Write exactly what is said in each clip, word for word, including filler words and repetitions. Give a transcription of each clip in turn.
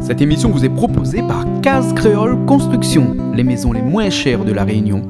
Cette émission vous est proposée par Case Créole Construction, les maisons les moins chères de La Réunion.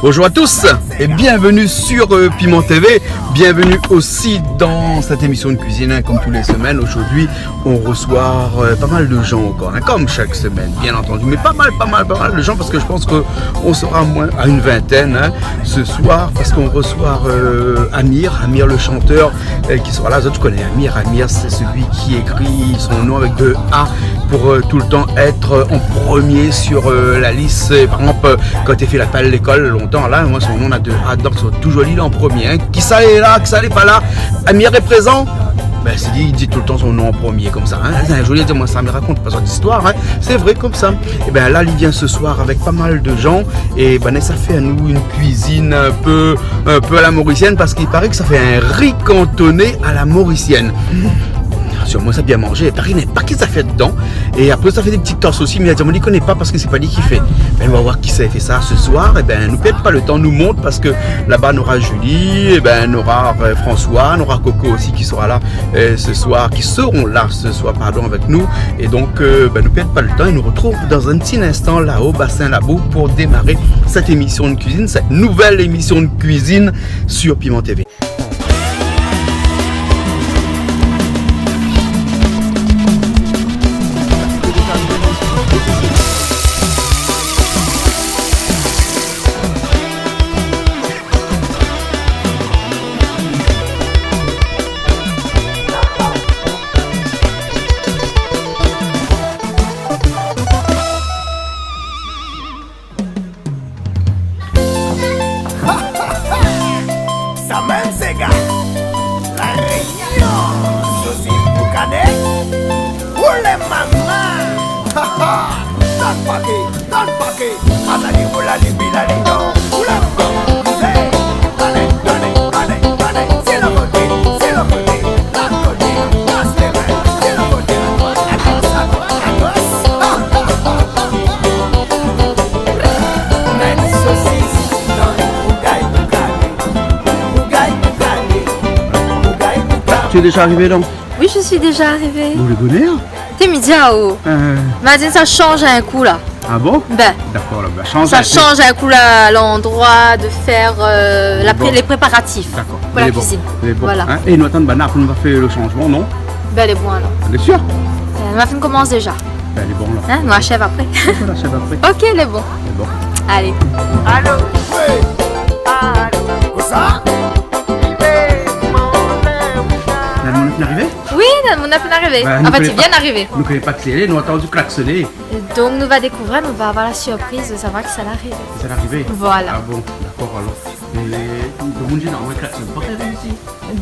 Bonjour à tous et bienvenue sur, euh, Piment T V. Bienvenue aussi dans cette émission de cuisine, hein, comme tous les semaines. Aujourd'hui, on reçoit, euh, pas mal de gens encore, hein, comme chaque semaine, bien entendu. Mais pas mal, pas mal, pas mal de gens parce que je pense que on sera moins à une vingtaine, hein, ce soir parce qu'on reçoit, euh, Amir, Amir le chanteur, euh, ki sera la. Zot i koné Amir. Amir, c'est celui qui écrit son nom avec deux A pour, euh, tout le temps être, euh, en premier sur, euh, la liste. Et par exemple, euh, kan té fé lapèl lékol lontan la, moin, son nom na deux A dedan, sé toujour li lé an premié, hein. Kisa lé la, kisa lé pa la, Amir lé prézan. Ben, sé li, li di tout le temps son nom en premier comme ça, hein. Sé in joli, di amoin sa, mi rakont pa zot zistoir, hein. C'est vrai comme ça. Et ben là, li vien ce soir avec pas mal de gens. Et ben, sa fé anou une cuisine un peu, un peu à la mauricienne, parce qu'il paraît que ça fait un riz cantonné à la mauricienne. Sir moin sa bien manzé. Paré néna pa ki sa fé dedan. É apré sa fé dé ti tos osi, mé li la di amoin li koné pa parske sé pa li ki fé. Ben, nou va voir kisa i fé sa ce soir. É ben, nou pèrd pa le tan, nou mont, parske laba nora Julie, é ben nora, euh, François, nora Coco osi ki sera la, euh, ce soir, qui seront là ce soir, pardon, avec nous. Et donc, euh, ben, nou pèrd pa le tan, é nou retrouv dans un petit instant là au Bassin Labou pour démarrer cette émission de cuisine, cette nouvelle émission de cuisine sur Piment T V. Sa mèm séga. La Rényon, sosis boukané. Oulé mama. Tann paké, tann paké. Azali, oulali, bilali, non. Oulé mama. Sé, alé, alé, alé, alé. Sé lo koté, sé lo koté. Tu es déjà arrivé, donc ? Oui, je suis déjà arrivée. Bon, le bonheur. Té mi di aou. Euh. Ma di sa i sanz in kou la. Ah bon ? Ben. D'accord, là, bah, change un peu. Ça change un coup là, l'endroit de faire, euh, la pré-, les préparatifs pour la cuisine. D'accord. Lé bon. Lé bon. Voilà. Hein ? É nou atann banna, apré nou va fé le changement, non ? Ben, lé bon alor. T'es sûr ? Euh, nou la fine komans déza. Ben, lé bon la. Hein ? Nou ashèv apré. Nou ashèv apré. Ok, lé bon. Lé bon. Allez. Allô ? Oui. Allô ? Kosa ? La moun la fine arivé ? Oui, la moun la fine arivé. Ben, nou koné pa. Enfin, i vien d'arivé. Nou koné pa kisa i lé, nou la antann klaksonné. Donk nou va dékouvèr, nou va avoir la surprise de savoir kisa la arivé. Kisa la arivé ? Voilà. Ah bon, d'accord, alors. É demoun zénéralman i klaksone pa kan i vien isi.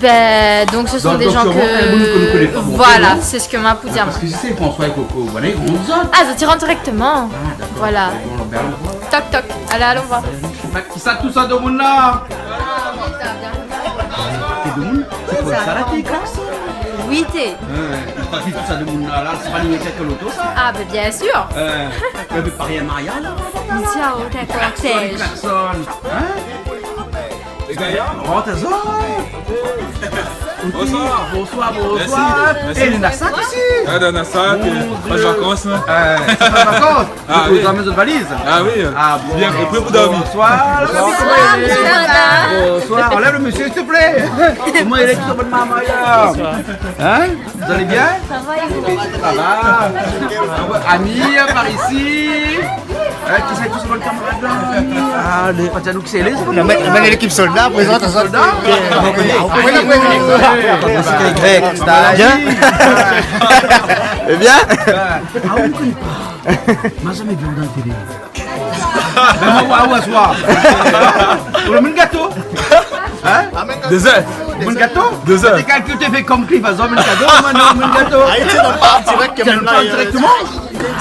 Ben, donc ce sont des gens que, donc, sûrement, in moun ke nou koné pa, bon, voilà, non ? C'est ce que ma pou di amoin. Ah, parske si sé François é Coco, voilà, i rant zot. Ah, zot i rant dirèkteman. Ah, d'accord. Voilà. Bon, ben, alon voir. Toc, toc. Alé, alon voir. Kisa tousa demoun la ? Sé demoun, sé koi sa la ki klaksone ? Oui, té. Hein, pa ki tousa demoun la, la, sé pa nou kèk loto sa ? Ah, ben, bien sûr. Euh, ben, pa rien, Maria la. Klaksone, klaksone. Hein ? Bonsoir. Bonsoir, bonsoir. Merci. É, néna sak isi. Ah, néna sak, euh, pas de vacances, hein. Euh, pas de vacances. Ah, oui. Zot la amenn zot valiz. Ah, oui. Ah, bon. Bien, é pré pou dormi. Bonsoir. Bonsoir. Bonsoir. Anlèv le mésyé, s'il te plaît. Koman i lé, tout sa, bonn momon la ? Bonsoir. Hein ? Vous allez bien ? Ça va, et vous ? Ça va. Amir, par ici. Hein, kisa i toush bann kamarad la ? Ah, le... Fati Anouk, sé lé... Amenn, amenn lékip solda, prézant sa. Solda ? Bien. Eh bien ? Ah, ou koné pa. Ma zamé vi aou dan la télé. Bin, moin, moin, moin, aswar. Ou la amenn gato ? Hein ? Dé zèr. Ou la amenn gato ? Dé zèr. Té kalkil, té fé konm Cliff, azot la amenn kado, moin, non, la amenn gato. Ah, i tir dan pa dirèk, mèm la, i tir direkteman.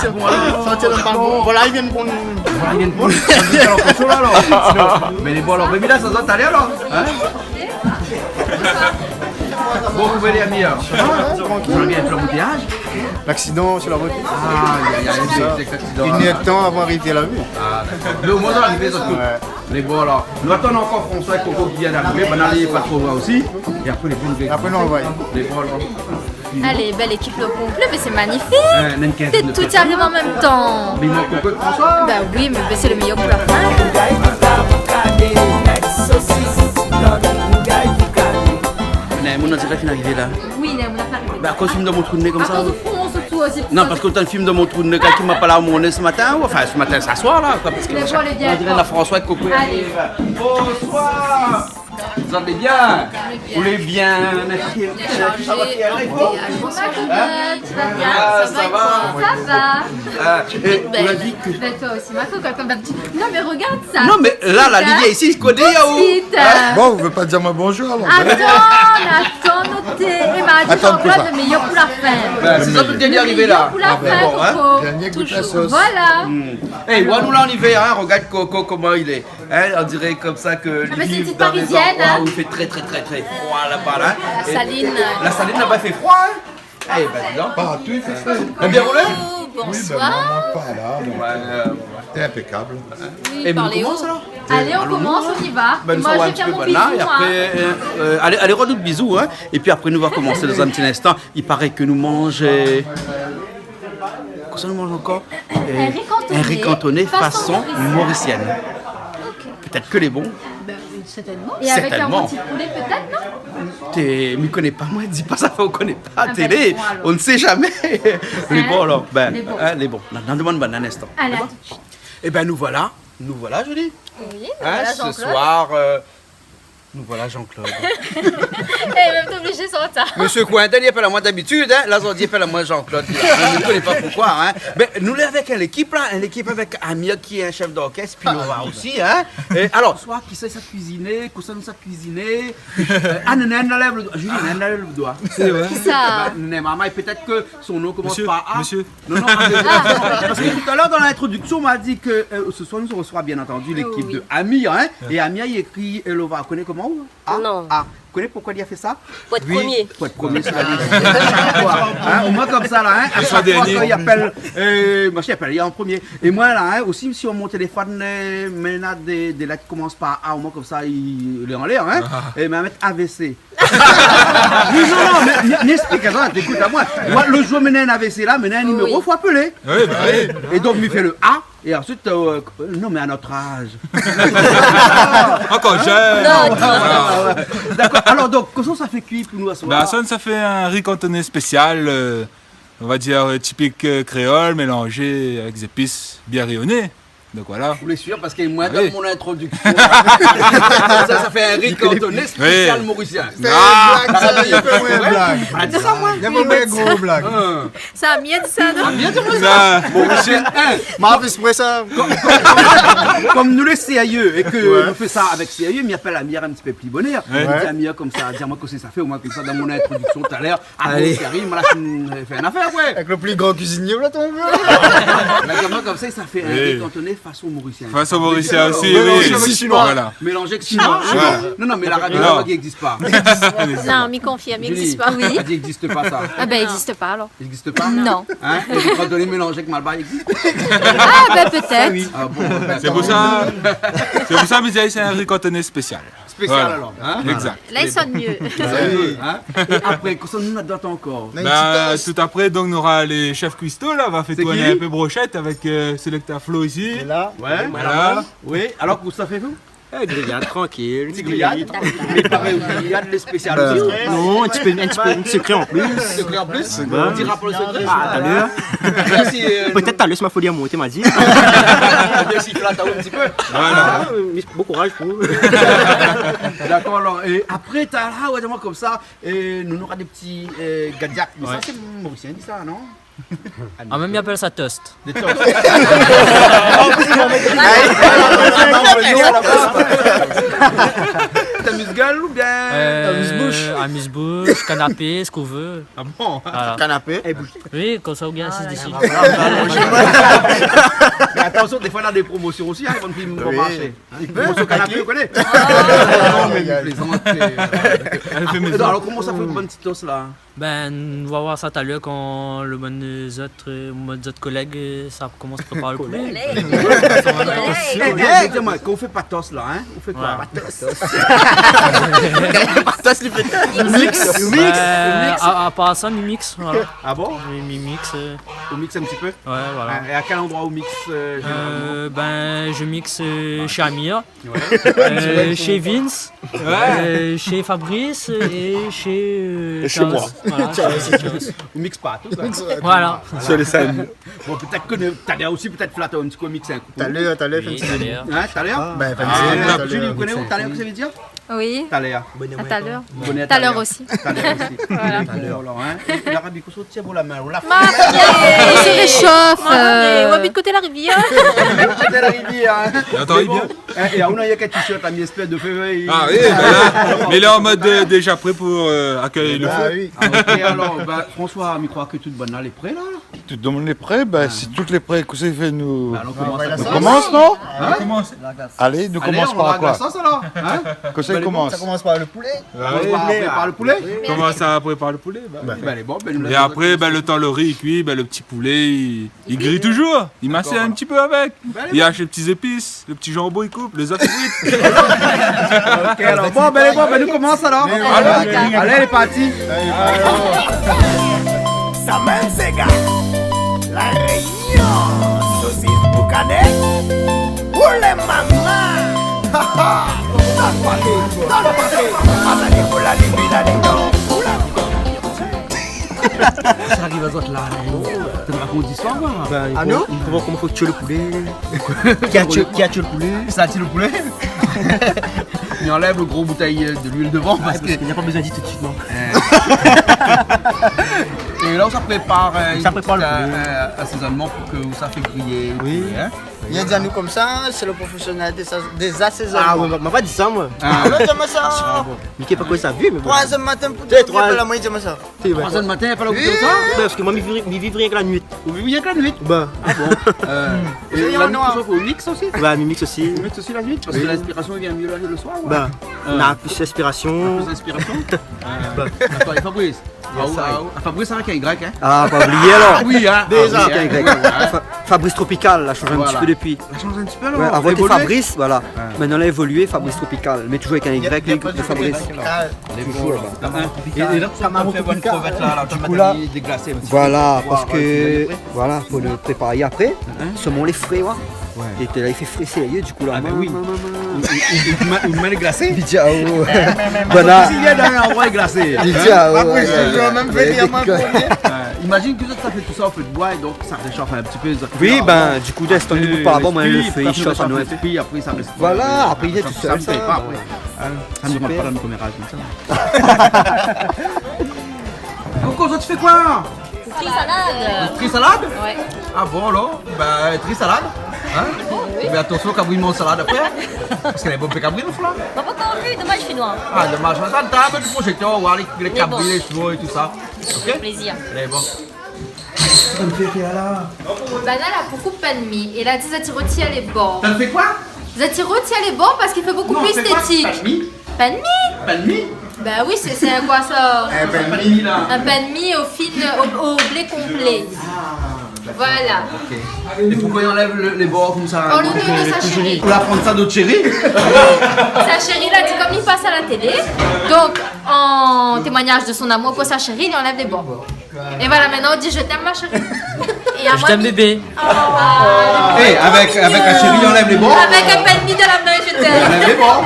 Sa i tir dan pa. Voilà, i vien pran. Voilà, i vien pran. Alor, alor. Mé lé bon, alor. Mé la, sa sort alé, alor. Hein ? Bon, koman i lé, Amir ? Trankil. Ou la gingn in pé lanboutéyaz ? Laksidan si la rout. Ah, aïe, aïe, aïe, sé, sé laksidan. Inn èr d'tan avan arivé la, oui. Ah, dakor. Mé omoin, nou la arivé, sa tout. Ouais. Lé bon, alor. Nou atann ankor François èk Coco ki vien arivé. Banna lé pa tro loin osi. É apré, lé bon, apré, nou anvoy. Lé bon, alor. Alé, bèl ékip o konplé, mé sé magnifik. Ouais, néna in kinzèn de pèrsone. Tout i ariv an mèm tan. Mé i mank Coco èk François. Bin oui, mé, mé sé le méyèr pou la fin. Néna moun, on diré, fine arivé la. Oui, néna moun la fine arivé. Bin, akoz ou film dan mon trou d'né konmsa ? Akoz ou fons tou osi. Non, parske ou la film dan mon trou d'né, kèlkin la parl dan mon né se matin, ou, anfin, se matin, se swar la, koi, parske... Mé bon, lé bien. On diré néna François èk Coco. Alé. Bonsoir. Zot lé bien ? Lé bien. Ou lé bien ? Sa va bien ? Bonsoir, Coco. Hein ? Sa va bien ? Ah, sa va. Sa va. Ah, é, ou la di ke... Bin, toi osi, ma cocotte, comme d'habitude. Non, mé regard sa. Non, mé la, la, Livia isi, i koné, yaou. Hein ? Bon, ou vé pa dir amoin bonjour, alor ? Atann, atann, noté. Atann, Jean-Claude, le méyèr pou la fin. Bin, sé sa, tout lé bien arivé la. Le méyèr pou la fin, Coco. Bon, hein ? Dernier goût de la sauce. Toujours. Voilà. Hmm. É, oua, nou la, on y va, hein, regard Coco, koman i lé. Hein, on diré konmsa ke... Ah, mé sé in ti Parisienne, hein. Waouh, i fé trè, trè, trè, trè froi laba, la. La Saline, euh, la Saline laba, i fé froi, hein. Eh bin, dis donc. Partou i fé fré. T'as bien roulé ? Bonsoir. Oui, bin, moin, moin pa la, donk, euh, ouais, ouais, ouais. T'es impeccable. Oui, parlez haut. Et ben, on commence, alors ? Allez, on commence, on y va. Bin, nou sava in ti pé, voilà, é apré, euh, euh, alé, alé, rod out bizou, hein. É pi apré, nou va komansé dan in ti linstan. I paré ke nou manz, euh, kosa nou manz ankor ? Euh, in ri kantoné fason morisièn. Ok. Pétèt ke lé bon. Bin, sèrtènman. É avèk in roti poulé, pétèt, non ? Té, mi koné pa, moin, di pa sa, ou koné pa, télé, on ne sait jamais. Ah, bin, lé bon, alor. Hein ? Lé bon, alor. Bin, lé bon. Hein, lé bon. Na, na, demann, bin, in instan. Alé, à tout de suite. Eh bin, nous voilà, nous voilà, Julie. Oui, nous voilà, Jean-Claude. Hein, ce soir, euh, nous voilà, Jean-Claude. Eh, mèm, t'es obligé, sa va. Monsieur Cointel, i apèl amoin d'abitid, hein. La, zordi, i apèl amoin Jean-Claude. Mi koné pa poukoi, hein. Bin, nou lé avèk in lékip, la, in lékip avèk Amir, ki lé in shèf d'orkès, pi Nova osi, hein. Ah, oui. É alor, ce soir, kisa i sa kuiziné, kosa nou sa kuiziné ? Euh, ah, néna inn la lèv le doi. Julie, néna inn la lèv le doi. Sé vré. Kisa ? Bin, néna in marmay, pétèt ke son nom i komans par A. Monsieur, monsieur. Non, non, ah, mé, parske talèr, dan lintrodiksion, ou la di ke, euh, ce soir, nou resevra, bien entendu, lékip de Amir, hein. Oui. É Amir, i ékri, euh, Lova, ou koné koman, ou ? A, non. A. Ou koné poukoi li la fé sa ? Pou èt promié. Oui, pou èt promié, sé la list. Hein, omoin konmsa, la, hein, a shak foi ke li apèl, euh, moin, mi apèl, li lé an promié. É moin, la, hein, osi, si mon téléfone, euh, mèt dé, dé lèt i komans par A, omoin konmsa, li, li lé anlèr, hein. Ah. É mi mèt A V C. Oui, non, non, mé, mé, mé ésplik, atann, ékout amoin. Moin, le zour mi néna in A V C la, mi néna in niméro, fo apélé. Oui, bah oui. É donk, mi fé le A, é ansuit, euh, non, mé à notre âge. Ankor jeune. Non, non, non, non. Dakor. Alor, donk, kosa sa fé kui pou nou aswar ? Bin, sa, sa fé in ri kantoné spésial, euh, on va dire, euh, typique, euh, créole, mélangé avec des épices bien rayonnées. Donk voilà. Ou lé sir, parske moin, dan mon introdiksion, sa, sa fé in ri kantoné spésial morisien. Oui. Sé in blag, sa, li fé amoin in blag. Voilà, sé sa, moin. Li fé amoin in gro blag. Hein. Sa, Amir i di sa, non ? Amir i di amoin sa. Morisien, hein. Ma fé ésprè sa. Kom, kom, kom nou lé sérié é ke nou fé sa avèk sérié, mi apèl Amir in ti pé pli bonèr. Ouais. Mi di Amir konmsa, di amoin kosa sa fé, omoin konmsa, dan mon introdiksion talèr, Alé. Apré, Karim, la, fé in afèr, ouais. Avèk le pli gran kuizinié, la, tonm. Mé koman, konmsa, sa fé in ri kantoné fason morisien. Fason morisien osi, oui. Mélangé avèk shinoi. Voilà. Mélangé avèk shinoi. Shinoi. Non, non, mé la radio, la, i égzis pa. Non, mi konfirm, i égzis pa. Julie, Ah oui. Ou la di i égzis pa sa. Ah ben, i égzis pa alor. I égzis pa ? Non. Hein ? É kan ou lé mélanzé avèk Malbar, i égzis ? Ah ben, pétèt. Ah oui. Ah bon, ben, sé pou sa, sé pou sa mi di sé in ri kantoné spésial. Spésial alor, hein ? Voilà. Exact. La i sone myé. Ah oui, hein ? É apré, kosa nou néna d'ot ankor ? Bin, tout apré, donk, nora le shèf kuisto la, va fé tourn in pé broshèt avèk, euh, séléktèr Flo isi. Voilà. Oui, alor, kosa i fé, Flo ? Eh, griyad, trankil. Ti griyad. Mé parèy, griyad, lé spésial osi. Non, in ti pé, in ti pé, in sekré an plis. Sekré an plis ? Ou dira pa le sekré. Ah, talèr. Mèrsi, euh, pétèt talèr, si ma foli la mont, ma di. Mèrsi, flat in ti pé. Voilà. Ah, mé bon kouraz pou ou. Dakor, alor, é apré, talèr, ah ouais, di amoin konmsa, é nou nora dé ti, euh, gadiak. Mé sa, sé morisien i di sa, non ? Ah, mèm i apèl sa toast. Dé toast. An plis, i sa mèt dé... T'amuse-gueule oubien ? Euh, amuse-bouche. Amuse-bouche, kanapé, sak ou vé. Ah bon ? Voilà. Kanapé ? Oui, konmsa ou gingn asiz dési. Mé atansion, défoi, na dé promosion osi, hein, i vann pi bon marshé. Hein, promosion kanapé, ou koné ? Ah, non, mé mi plézant, sé, euh... Alor, koman sa i fé in bon ti toast la ? Ben, nou va voir sa talèr kan le bann zot, euh, bann zot kolèg, euh, sa komans prépar le poulé. Kolèg. Kolèg. Eh, eh, di amoin, kan ou fé pa toast la, hein, ou fé koi ? Ouais. Pa toast. Pa toast, li fé mix. Mix. Ben, mix. A, a par sa, mi mix, voilà. Ah bon ? Mi, mi mix, euh. Ou mix in ti pé ? Ouais, voilà. Ah, é a kèl androi ou mix, euh, zénéralman ? Euh, ben, je mixe, euh, chez Amir. Ouais. Euh, chez Vince, euh, chez Fabrice et chez, euh, Charles. Et chez moi. Voilà, chez Charles. Ou mix partou, koi. Voilà. Sur les scènes. Bon, pétèt ke talèr osi, pétèt Flat, in ti kou mix, hein. Talèr, talèr, oui, talèr. Hein, talèr ? Ah. Ben, ah, talèr, ou koné, talèr, kosa i vé dir ? Oui. Talèr. Bonèr. Talèr. Bonèr talèr osi. Talèr osi. Voilà. Talèr, alor, hein. É la rabi, kosa ou tienbo la min, ou la... Ma fille, on se réchauffe, euh. Ma fille, ou abit koté la rivièr. Koté la rivièr, hein. Mé bon. Hein, é ou na in ti t-shirt la, mi èspèr, de février. Ah oui, ben la, mé lé an mod, euh, déza pré pou, euh, akèy le fé. Ah oui. Ah, ok, alor, ben, François, mi kroi ke tout bann la lé pré la. Tout domoun lé pré, ben, si tout lé pré, kosa i fé nou... Ben, alon komans. Nou komans, non ? Hein ? Alé, nou komans par koi ? Alé, on va la sos, alor, hein ? Kosa i komans ? Sa i komans par le poulé. Ah oui. Komans par, par le poulé. Komans par prépar le poulé, ben oui. Ben, alé, bon, ben, nou... É apré, ben, le tan le ri i kui, ben, le ti poulé, li, li gri touzour. Li masèr in ti pé avèk. Dakor. Li ash le ti zépis. Le ti janbon, li koup, lé zèf, li frit. Ok, alor. Bon, ben, lé bon, ben, nou komans alor. Alé, alé, lé parti. Sa mèm séga. La Rényon, sosis boukané. Pou lé maman. Ha, ha. Donn paté, donn paté. Azali pou la libi, la libi. Sa i ariv azot la, hein. Ou té rakont zistoir, koi. Ben, ah non ? Koman, koman fo tié le poulé ? Qui a tué, qui a tué le poulet ? Sa tié le poulé. Mi anlèv le gro boutèy de luil dovan, ah, parske... Parske na pa bezoin dir tout suit, non. Eh. É la, ou sa prépar, euh, in ti, euh, asézonman pou ke ou sa fé griyé, hein ? Oui. Li la di anou konmsa, sé le profésionèl dé sa-, dé asézonman. Ah ouais, ma, ma pa di sa, moin. Ah. Ah non, di amoin sa. Ah bon. Miké, pakosa sa vi, mé bon. Troi zèr matin pou... Sé troi zèr la, moin, di amoin sa. Troi zèr matin, fo la gout sa ? Oui. Ben, parske moin, mi viv, mi viv rienk la nuit. Ou viv rienk la nuit ? Ben. Ah bon ? Euh, é la nuit, ou mix osi ? Ouais, mi mix osi. Ou mix osi la nuit ? Parske l'inspirasion i vien myé la, le soir, ou ? Ben, euh, na plis inspirasion. Na plis inspirasion ? Ben. Atann, é Fabrice ? Ah, ah, ah, Fabrice avèk in Y, hein ? Ah, pa oublié alor. Ah oui, hein ? Déza. Ah oui, hein ? Fa-, Fabrice Tropical, la shanj in ti pé dopi. Voilà. La shanj in ti pé, alor. Ouais, avan té Fabrice, voilà. Évolué. Ouais. Mintnan la évolié, Fabrice Tropical. Mé touzour avèk in Y, le Fabrice. Lé bon, alor. Hein ? É, é la, sa ma fé in krevèt la, la, déglasé in ti pé. Du coup, la, voilà, parske, voilà, fo le préparé apré. Hein ? Solman lé fré, ouais. Ouais. É té la, i fé fré sérié, du coup, la. Ah, ben oui. Ou, ou, ou, ou, ou mèt glasé. Li di, ah ouais. Voilà. Si, li lé dan in landroi glasé. Li di, ah ouais, ouais, ouais. Mèm fé, ouais, mèm fé. Euh, imazine ke sa fé tout sa o fé de boi, é donk sa réshaf in ti pé. Oui, ben, du coup, dan in instan, nou bout pa, bon, le fé i shot, nou kui, apré sa rès, voilà, euh, apré, li lé tout sèl, sa, sa i fé pa, ouais. Hein, sa nou rant pa dan le koméraz konmsa. Koko, sa ou fé koi ? Tri salad. Tri salad ? Ouais. Ah bon, alor ? Ben, tri salad. Hein ? Oui. Mé atansion, kabri i manz salad apré. Parske lé bon, pé kabri, non, la. Bon, pankor vi, domaz, finoi. Ah, domaz. Atann, atann, mèt le projektèr, ou va voir lé, lé kabri, lé shevol é tout sa. Mé bon. Ok ? Plézir. Lé bon. Sa i fé koi la ? Banna la, pou koup pin de mi. É la di, zot i rotir lé bor. Sa i fé koi ? Zot i rotir lé bor parske i fé bokou pli estétik. Non, sé pa pin de mi. Pin de mi ? Pin de mi ? Bin oui, sé, sé in koi sa ? In pin dmi, la. In pin dmi o fine, o, o blé konplé. Ah, dakor. Voilà. OK. É poukosa i anlèv le, lé bor konmsa ? Pou donn sa shéri. Pou la pran sa dot shéri ? Sa shéri la di, konm li pas a la télé, donk, an témoignaz de son amour pou sa shéri, li anlèv lé bor. É voilà, mintnan i di, « Je t'aime, ma chérie. » É amoin, mi- « Je t'aime, bébé. » Oh. É, avèk, avèk la shéri, i anlèv lé bor. Avèk in pin dmi dan la min, « Je t'aime. » I anlèv lé bor.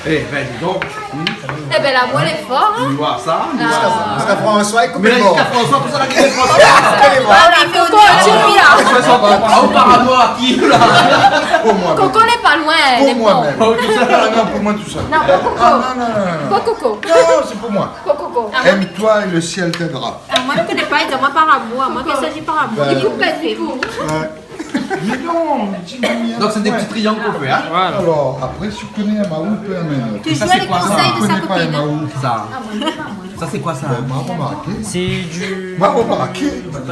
É, bin, di donk. Hmm. É bin, lamour lé for, in. Ou oi sa, ou oi sa. Ziska François i koup lé bor. Mé la, ziska François, pou sa la, ki fé François ? Voilà, fé oto, tu vis la. François, sa va. Ah, o par rapor a ki, la ? Pou moin mèm. Koko lé pa loin, lé bor. Pou moin mèm. Ah, non, pou moin tousèl. Non, pa Koko. Ah, non, non, non, non. Pa Koko. Non, sé pou moin. Pa Koko. Aime-toi et le ciel t'aidera. Ah, moin, mi koné pa, i di amoin par amour, amoin, kan i sazi par amour. Ouais. I koup pa, i koup. Ouais. Mé non, mé di amoin. Donk, sé dé ti triang k'ou fé, in ? Voilà. Alor, apré, si ou koné in maou, ou pé amenn. Toujour lé konsèy de sa kopine. Sa sé koi sa ? Bin, moin la pa romarké. Sé di... Moin la pa romarké. La,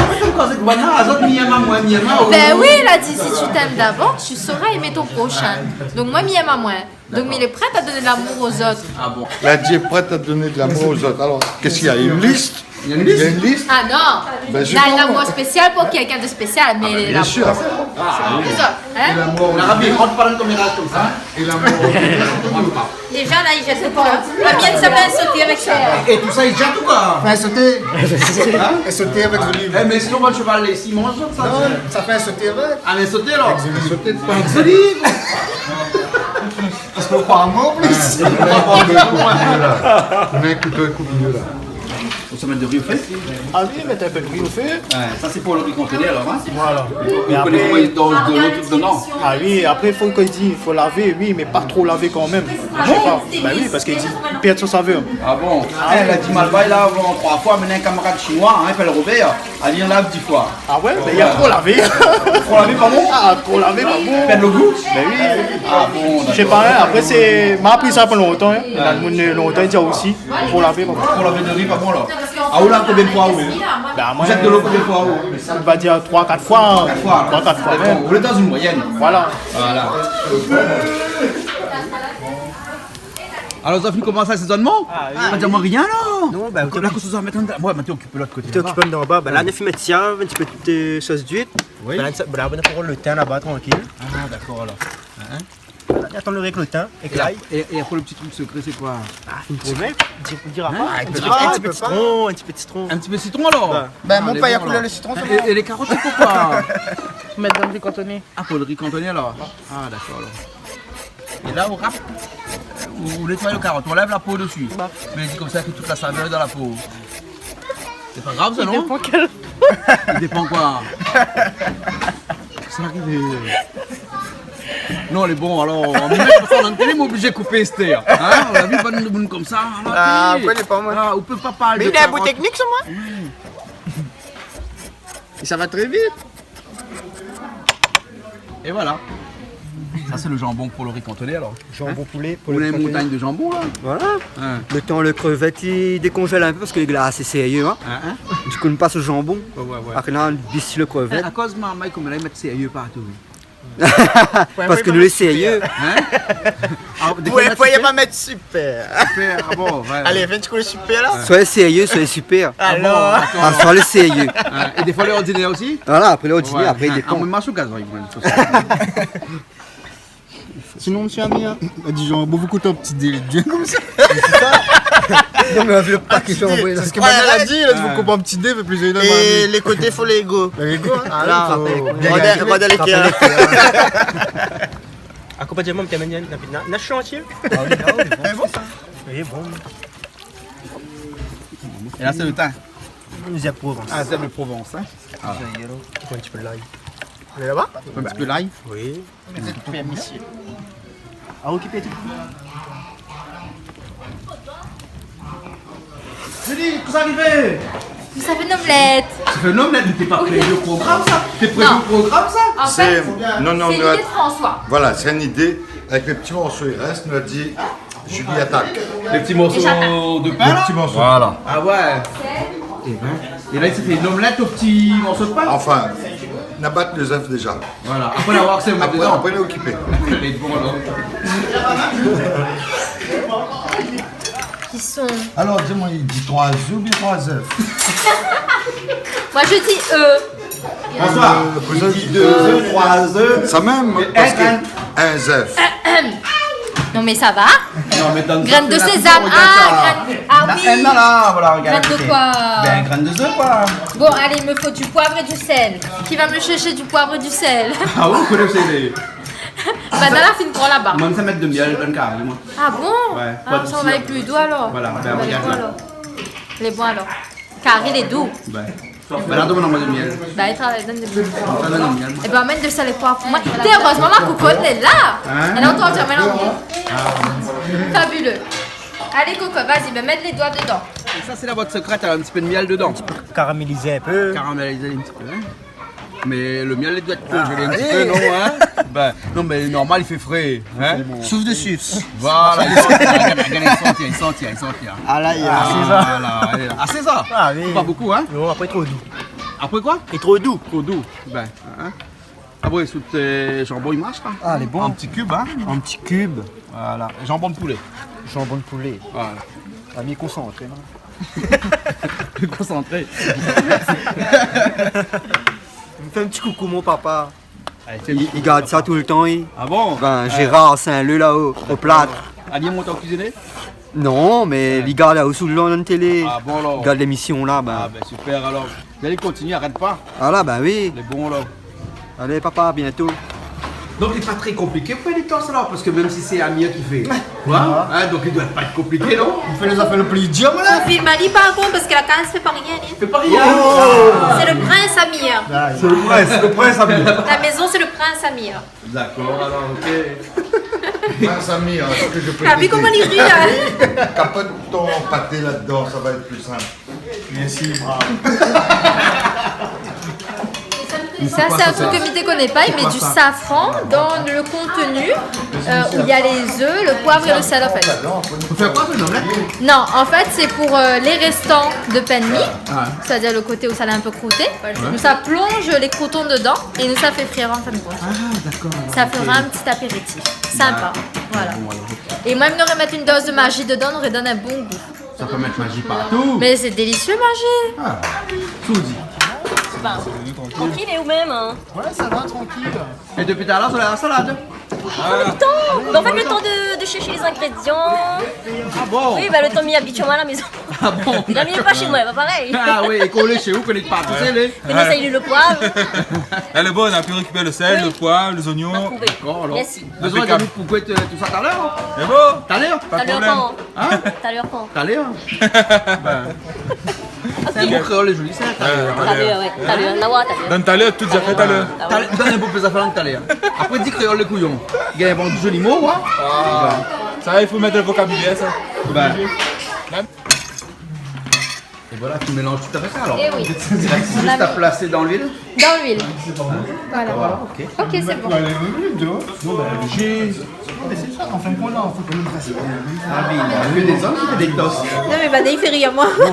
moin, sé koi, sé koi, non, azot, mi yèm amoin, mi yèm aou. Bin oui, la di, « Si tu t'aimes d'abord, tu sauras aimer ton prochain. » Donk, moin, mi yèm amoin. Donk, mi lé prèt a donn lamour aux autres. Ah bon ? La di lé prèt a donn lamour aux autres. Alor, kosa i na ? Une liste ? Il y a une liste ? Il y a une liste ? Ah non. Bin, lamour spésial pou kèlkin de spésial, mé... Ah, bin, bien sûr. Lamour aux autres, in ? É lamour... La rabi, rant pa dan le koméraz konmsa. In ? É lamour... Déza, la, i zèt tout, in. La mienne, sa fé in soté avèk sa. É tousa, i zèt ou koi ? Fé in soté. In ? In soté avèk zoliv. Eh, mé sinon, moin, le sheval, lé, si i manz sa, non, sa fé in soté avèk. Ah, mé soté, alor. Avèk zoliv. Soté de... Avèk zoliv. Parske ou kroi amoin, an plis. Ah, ou kroi amoin, ou kroi amoin. Ou mèt in kouto, in kouto la. Ou sa mèt do ri o fé ? Ah oui, mèt in pé do ri o fé. Ouais, sa sé pou le ri kantoné, alor, in ? Voilà. Ou koné koman i done dolo tout dedan ? Ah oui, apré, fo, kan i di, fo lavé, oui, mé pa tro lavé kan mèm. Ah bon ? Bin oui, parske i di, i pèrd son savèr. Ah bon ? Ah ouais. Eh, la di mal bay la, avan, troi foi, mé in kamarad shinoi, in, i apèl Robert, la di, i lav dis foi. Ah ouais, bin, i a tro lavé. Tro lavé, pa bon ? Ah, tro lavé, pa bon. Pèrd le gou ? Bin oui. Ah bon, dakor. Mi koné pa, in. Apré, sé, ma la apri sa pa lontan, in. Ouais. Néna moun lontan i di osi, tro lavé, pa bon. Tro lavé do ri, pa bon, alor. Ah, ou lav konbien de foi, ou ? Bin, moin, ou zèt dolo konbien de foi, ou ? Mi sa dir troi, kat foi, in. Troi, kat foi, alor. Troi, kat foi, ouais. Sé bon. Ou lé dan une moyenne. Voilà. Voilà. Alor, zot la fine komans asézonman ? Ah oui. Pa di amoin rien, non ? Non, bin, la, ou té okip, kosa ou sa mèt an... Ouais, mé té okip lot koté laba. Té okip an ba. Bin la, nou la fine mèt sa, in ti pé de, euh, sos d'huître. Oui. Bin la, sa, bin la, nou pran le tin laba, trankil. Ah, dakor, alor. In ? Voilà, atann le ri avèk le tin, avèk lay. É, é apré, le ti truk sekré, sé koi ? Ah, in ti pé, di, dira pa. In ? In ti pé, in ti pé de sitron, in ti pé de sitron. In ti pé de sitron, alor ? Ouais. Ah, bon. Bin, mon pèr i koul le sitron, é, é lé karot, sé pou koi ? Mèt dan le ri kantoné. Ah, pou le ri kantoné, alor. Ah, dakor, alor. É la, ou rap, ou, ou nétoy le karot, ou anlèv la po dési. Bah. Mé i di konmsa ke tout la savèr lé dan la po. Sé pa grav, sa, non ? I dépan kèl. I dépan koi ? Sa i ariv. Non, lé bon, alor, mi mèt sa dan la télé, mi lé oblizé koupé, astèr. In ? Ou la vi, pa de moun konmsa, alor, ah, pi, apré, lé pa mal. Ah, ou pé pa parl de karot. Mé li na in bout teknik, sa, moin. Oui. É sa va tré vit. É voilà. Sa, sé le janbon pou le ri kantoné, alor. Janbon poulé pou le ri kantoné. In ? Ou néna in montagn de janbon, la. Voilà. In. Le tan le krevèt i dékonzèl in pé parske lé glas, sé sérié, in. In, in ? Di kou, nou pas o janbon. Ouais, ouais, ouais. Apré, nou bis le krevèt. In, akoz marmay konm la, i mèt sérié partou. Parske nou lé sérié. In ? Ah, défoi, i mèt sipèr. Sipèr, ah bon, ouais. Alé, vien, ti kou le sipèr, la. Soi sérié, soi sipèr. Ah bon, dakor. Ah, soi le sérié. In, é défoi, lé ordinèr osi ? Voilà, apré lé ordinèr, ouais, apré i dépan. Ah, moin, marsh o gaz, ouais. Sinon, mésyé Amir, la di, janbon, bokou, in ti dé, konmsa. Mé sé sa. Non, mé avèk le paké janbon, la. Sé sak moin la di, la di, fo koup in ti dé, fé plézir. É lé koté, fo lé égou. Lé égou, in. Ah, voilà. Fo bien gingné. Rogard, rogard lé kèr. Akonpagn amoin, mi té amenn na, na, na shantié. Ah oui, ah oui, bon, sé sa. É bon. É la, sé le tin. Zèrb Provence. Ah, zèrb de Provence, in. Ah. Fo in ti pé lay. Ou lé laba ? In ti pé lay ? Oui. Mé sé tout fé, mésyé. Ah, okipé tout. Julie, kosa i ariv ? Mi sa fé in omlèt. Ou fé in omlèt, mé té pa prévi o program, sa. Té prévi o program, sa ? Non. An fèt, sé, non, non, sé in idé de François. Voilà, sé in idé. Avèk lé ti morso i rès, nou la di, Julie atak. Lé ti morso de pin, la ? Lé ti morso. Voilà. Ah ouais. É bin, é la, i fé in omlèt o ti morso de pin ? Anfin, La bat lé zèf déza. Voilà. Apré, nou va oir si ou mèt dedan. Apré, nou okipé. Lé bon, alor. Qui sont... Alors, dis-moi, il dit trois œufs ou bien trois œufs ? Moi, je dis œufs. Bonsoir. Euh, il dit deux œufs, trois œufs. Ça même, et parce que un grain. Un zèf. Non, mais ça va ? Non, mais donne ça. Graines de sésame. Ah, graines. Ah oui. Graines de quoi ? Ben, graines de zèf, quoi. Bon, allez, il me faut du poivre et du sel. Qui va me chercher du poivre et du sel ? Ah oui, ou koné sé lé... Madame la fine pran laba. Moin, sa mèt de mièl dann kari, moin. Ah bon ? Ouais, poivre de sésame. Ah, ça, on va avec le doigt, alors. Voilà, ben, regarde là. Lé bon, alors. Kari lé dou. Ben, ben, la, donn amoin de mièl. Ben, i travay, donn de mièl. Donn de mièl, moin. Eh ben, amèn de sel é poiv pou moin. Té, erèzman, ma kokone lé la. Hein ? Èl antann, mèt la. Ah. Fabuleux. Allez, Coco, vas-y, ben, mets les doigts dedans. Et ça, c'est la boîte secrète, alors, un petit peu de miel dedans. Karaméliz in pé. Karaméliz in ti pé, hein. Mé lo mièl i doi èt konzélé in ti pé, non, hein ? Ben, non, mé normal, i fé fré, hein ? Souf dsi. Voilà, i san, i san, i san. Ah la, i a... Voilà, voilà. Ah, sé sa ? Ah oui. Pa bonpé, hein ? Non, apré, tro dou. Apré koi ? Lé tro dou. Tro dou, ben, hein ? Apré, sou, euh, janbon, i marsh, la. Ah, lé bon. An ti kib, hein ? An ti kib. Voilà. Janbon de poulé. Janbon de poulé. Voilà. Ah, bien konsantré, non ? Konsantré. Fé in ti koukou mon papa. Allez, fais un petit coucou, papa. Li, li gard sa toultan, li. Ah bon ? Ben, Gérard Saint-Leu, la-o, o Plâtre. D'accord. Ali i mont an kuiziné ? Non, mé li gard la-o souvan dann télé. Ah bon, alor ? Li gard lémisyon la, ben. Ah ben, super, alor. Zot i kontinié, arèt pa. Ah la, ben oui. Lé bon, la. Allez, papa, à bientôt. Donk, lé pa tré konpliké pou fé lé tors, alor, parske mèm si sé Amir ki fé. Ouais. Hein, donk, i doi pa èt konpliké, non ? Ou fé lé zafèr lo pli dir, moin, la. Sophie Mali, par kont, parske la kaz i fé pa rien, li. Fé pa rien. Oh ! Sé lo prins, Amir. Ah, sé lo prins, sé lo prins, Amir. La maison, c'est le prince Amir. D'accord, alors, ok. Prince Amir, hein, ce que je peux t'aider. Ah oui, comment il rit, là ? Capote ton pâté là-dedans, ça va être plus simple. Merci, bravo. Ça, c'est un truc que Mité connaît pas, il met du safran dans le contenu, euh, où il y a les œufs, le poivre et le sel, en fait. Faut faire quoi, ça, une omelette ? Non, en fait, c'est pour, euh, les restants de pain de mie, c'est-à-dire le côté où ça lé un peu croûté. Ouais. Nou sa plonz lé kroutons dedan é nou sa fé frir an fin de kont. Ah, d'accord, alors, ok. Ça fera un petit apéritif. Sympa. D'accord. Voilà. Bon, alors, ok. É moin, mi noré mèt in dos de maji dedan, noré donn in bon gou. Sa i pé mèt maji partou. Mé sé délisié, maji. Ah, tout di. Trankil, é ou mèm, hein ? Ouais, sa va, trankil. É dopi talèr, sa la salad. Ah. Lo tan. Mé an fèt, lo tan de, de shèrsh lé zingrédian. Ah bon ? Oui, ben, lo tan mi abitié amoin a la maison. Ah bon ? Li la mi pa shé moin, pa parèy. Ah oui, é kan ou lé shé ou, ou koné pa tout sa, lé. Mé nou sa, i lé lo poiv. Lé bon, nou la pu rékipèr lo sèl, lo poiv, lé zonyon. D'accord, alors. Merci. Impeccable. Bezoin de nou pou koué, euh, tout sa talèr, hein ? Lé bon. Talèr. Pas de problème. Talèr kan ? Hein ? Talèr kan ? Talèr. Ben. Sé in mo kréol, lé zoli, sa, talèr. Ouais, talèr. Talèr, ouais. Talèr. Na oir talèr. Dann talèr, tout zafèr talèr. Ah ouais. Talèr, dann in pé zafèr talèr. Apré, di kréol lé kouyon. Gingn invant zoli mo, hein ? Ah. Ben. Sa, i fo mèt dann vokabilèr, sa. Ben. É voilà, tu mélanges tout avec ça, alors. Eh oui. Il reste juste à placer dans l'huile. Dans l'huile. Voilà. Voilà, ok. Ok, c'est bon. Bon, ben, j'ai... Non, mais c'est ça, en fin de compte, là, on fait quand même presque... Ah, mais il y a que des hommes qui font des toasts. Non, mé Vanessa i fé rir amoin. Ah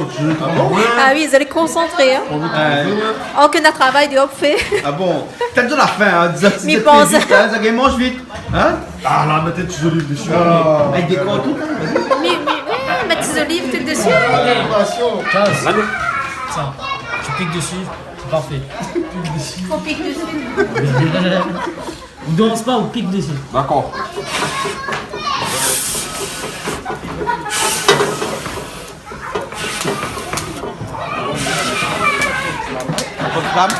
bon ? Ah oui, zot lé konsantré, hein. Euh, oh, ke na travay déor fé. Ah bon ? T'as déjà la faim, hein, dix heures, mi pans. Vite, hein, sa i manz vit. Hein ? Ah, la, mèt ti zoliv dsi. Ah. Avec des grands trucs, hein. Mi, mi, ouais, mèt ti zoliv tout dsi. Attention. Tiens, ça, tu piques dessus, c'est parfait. Fo pik dsi. Ou dans pas, ou pique dessus. D'accord. Votre femme,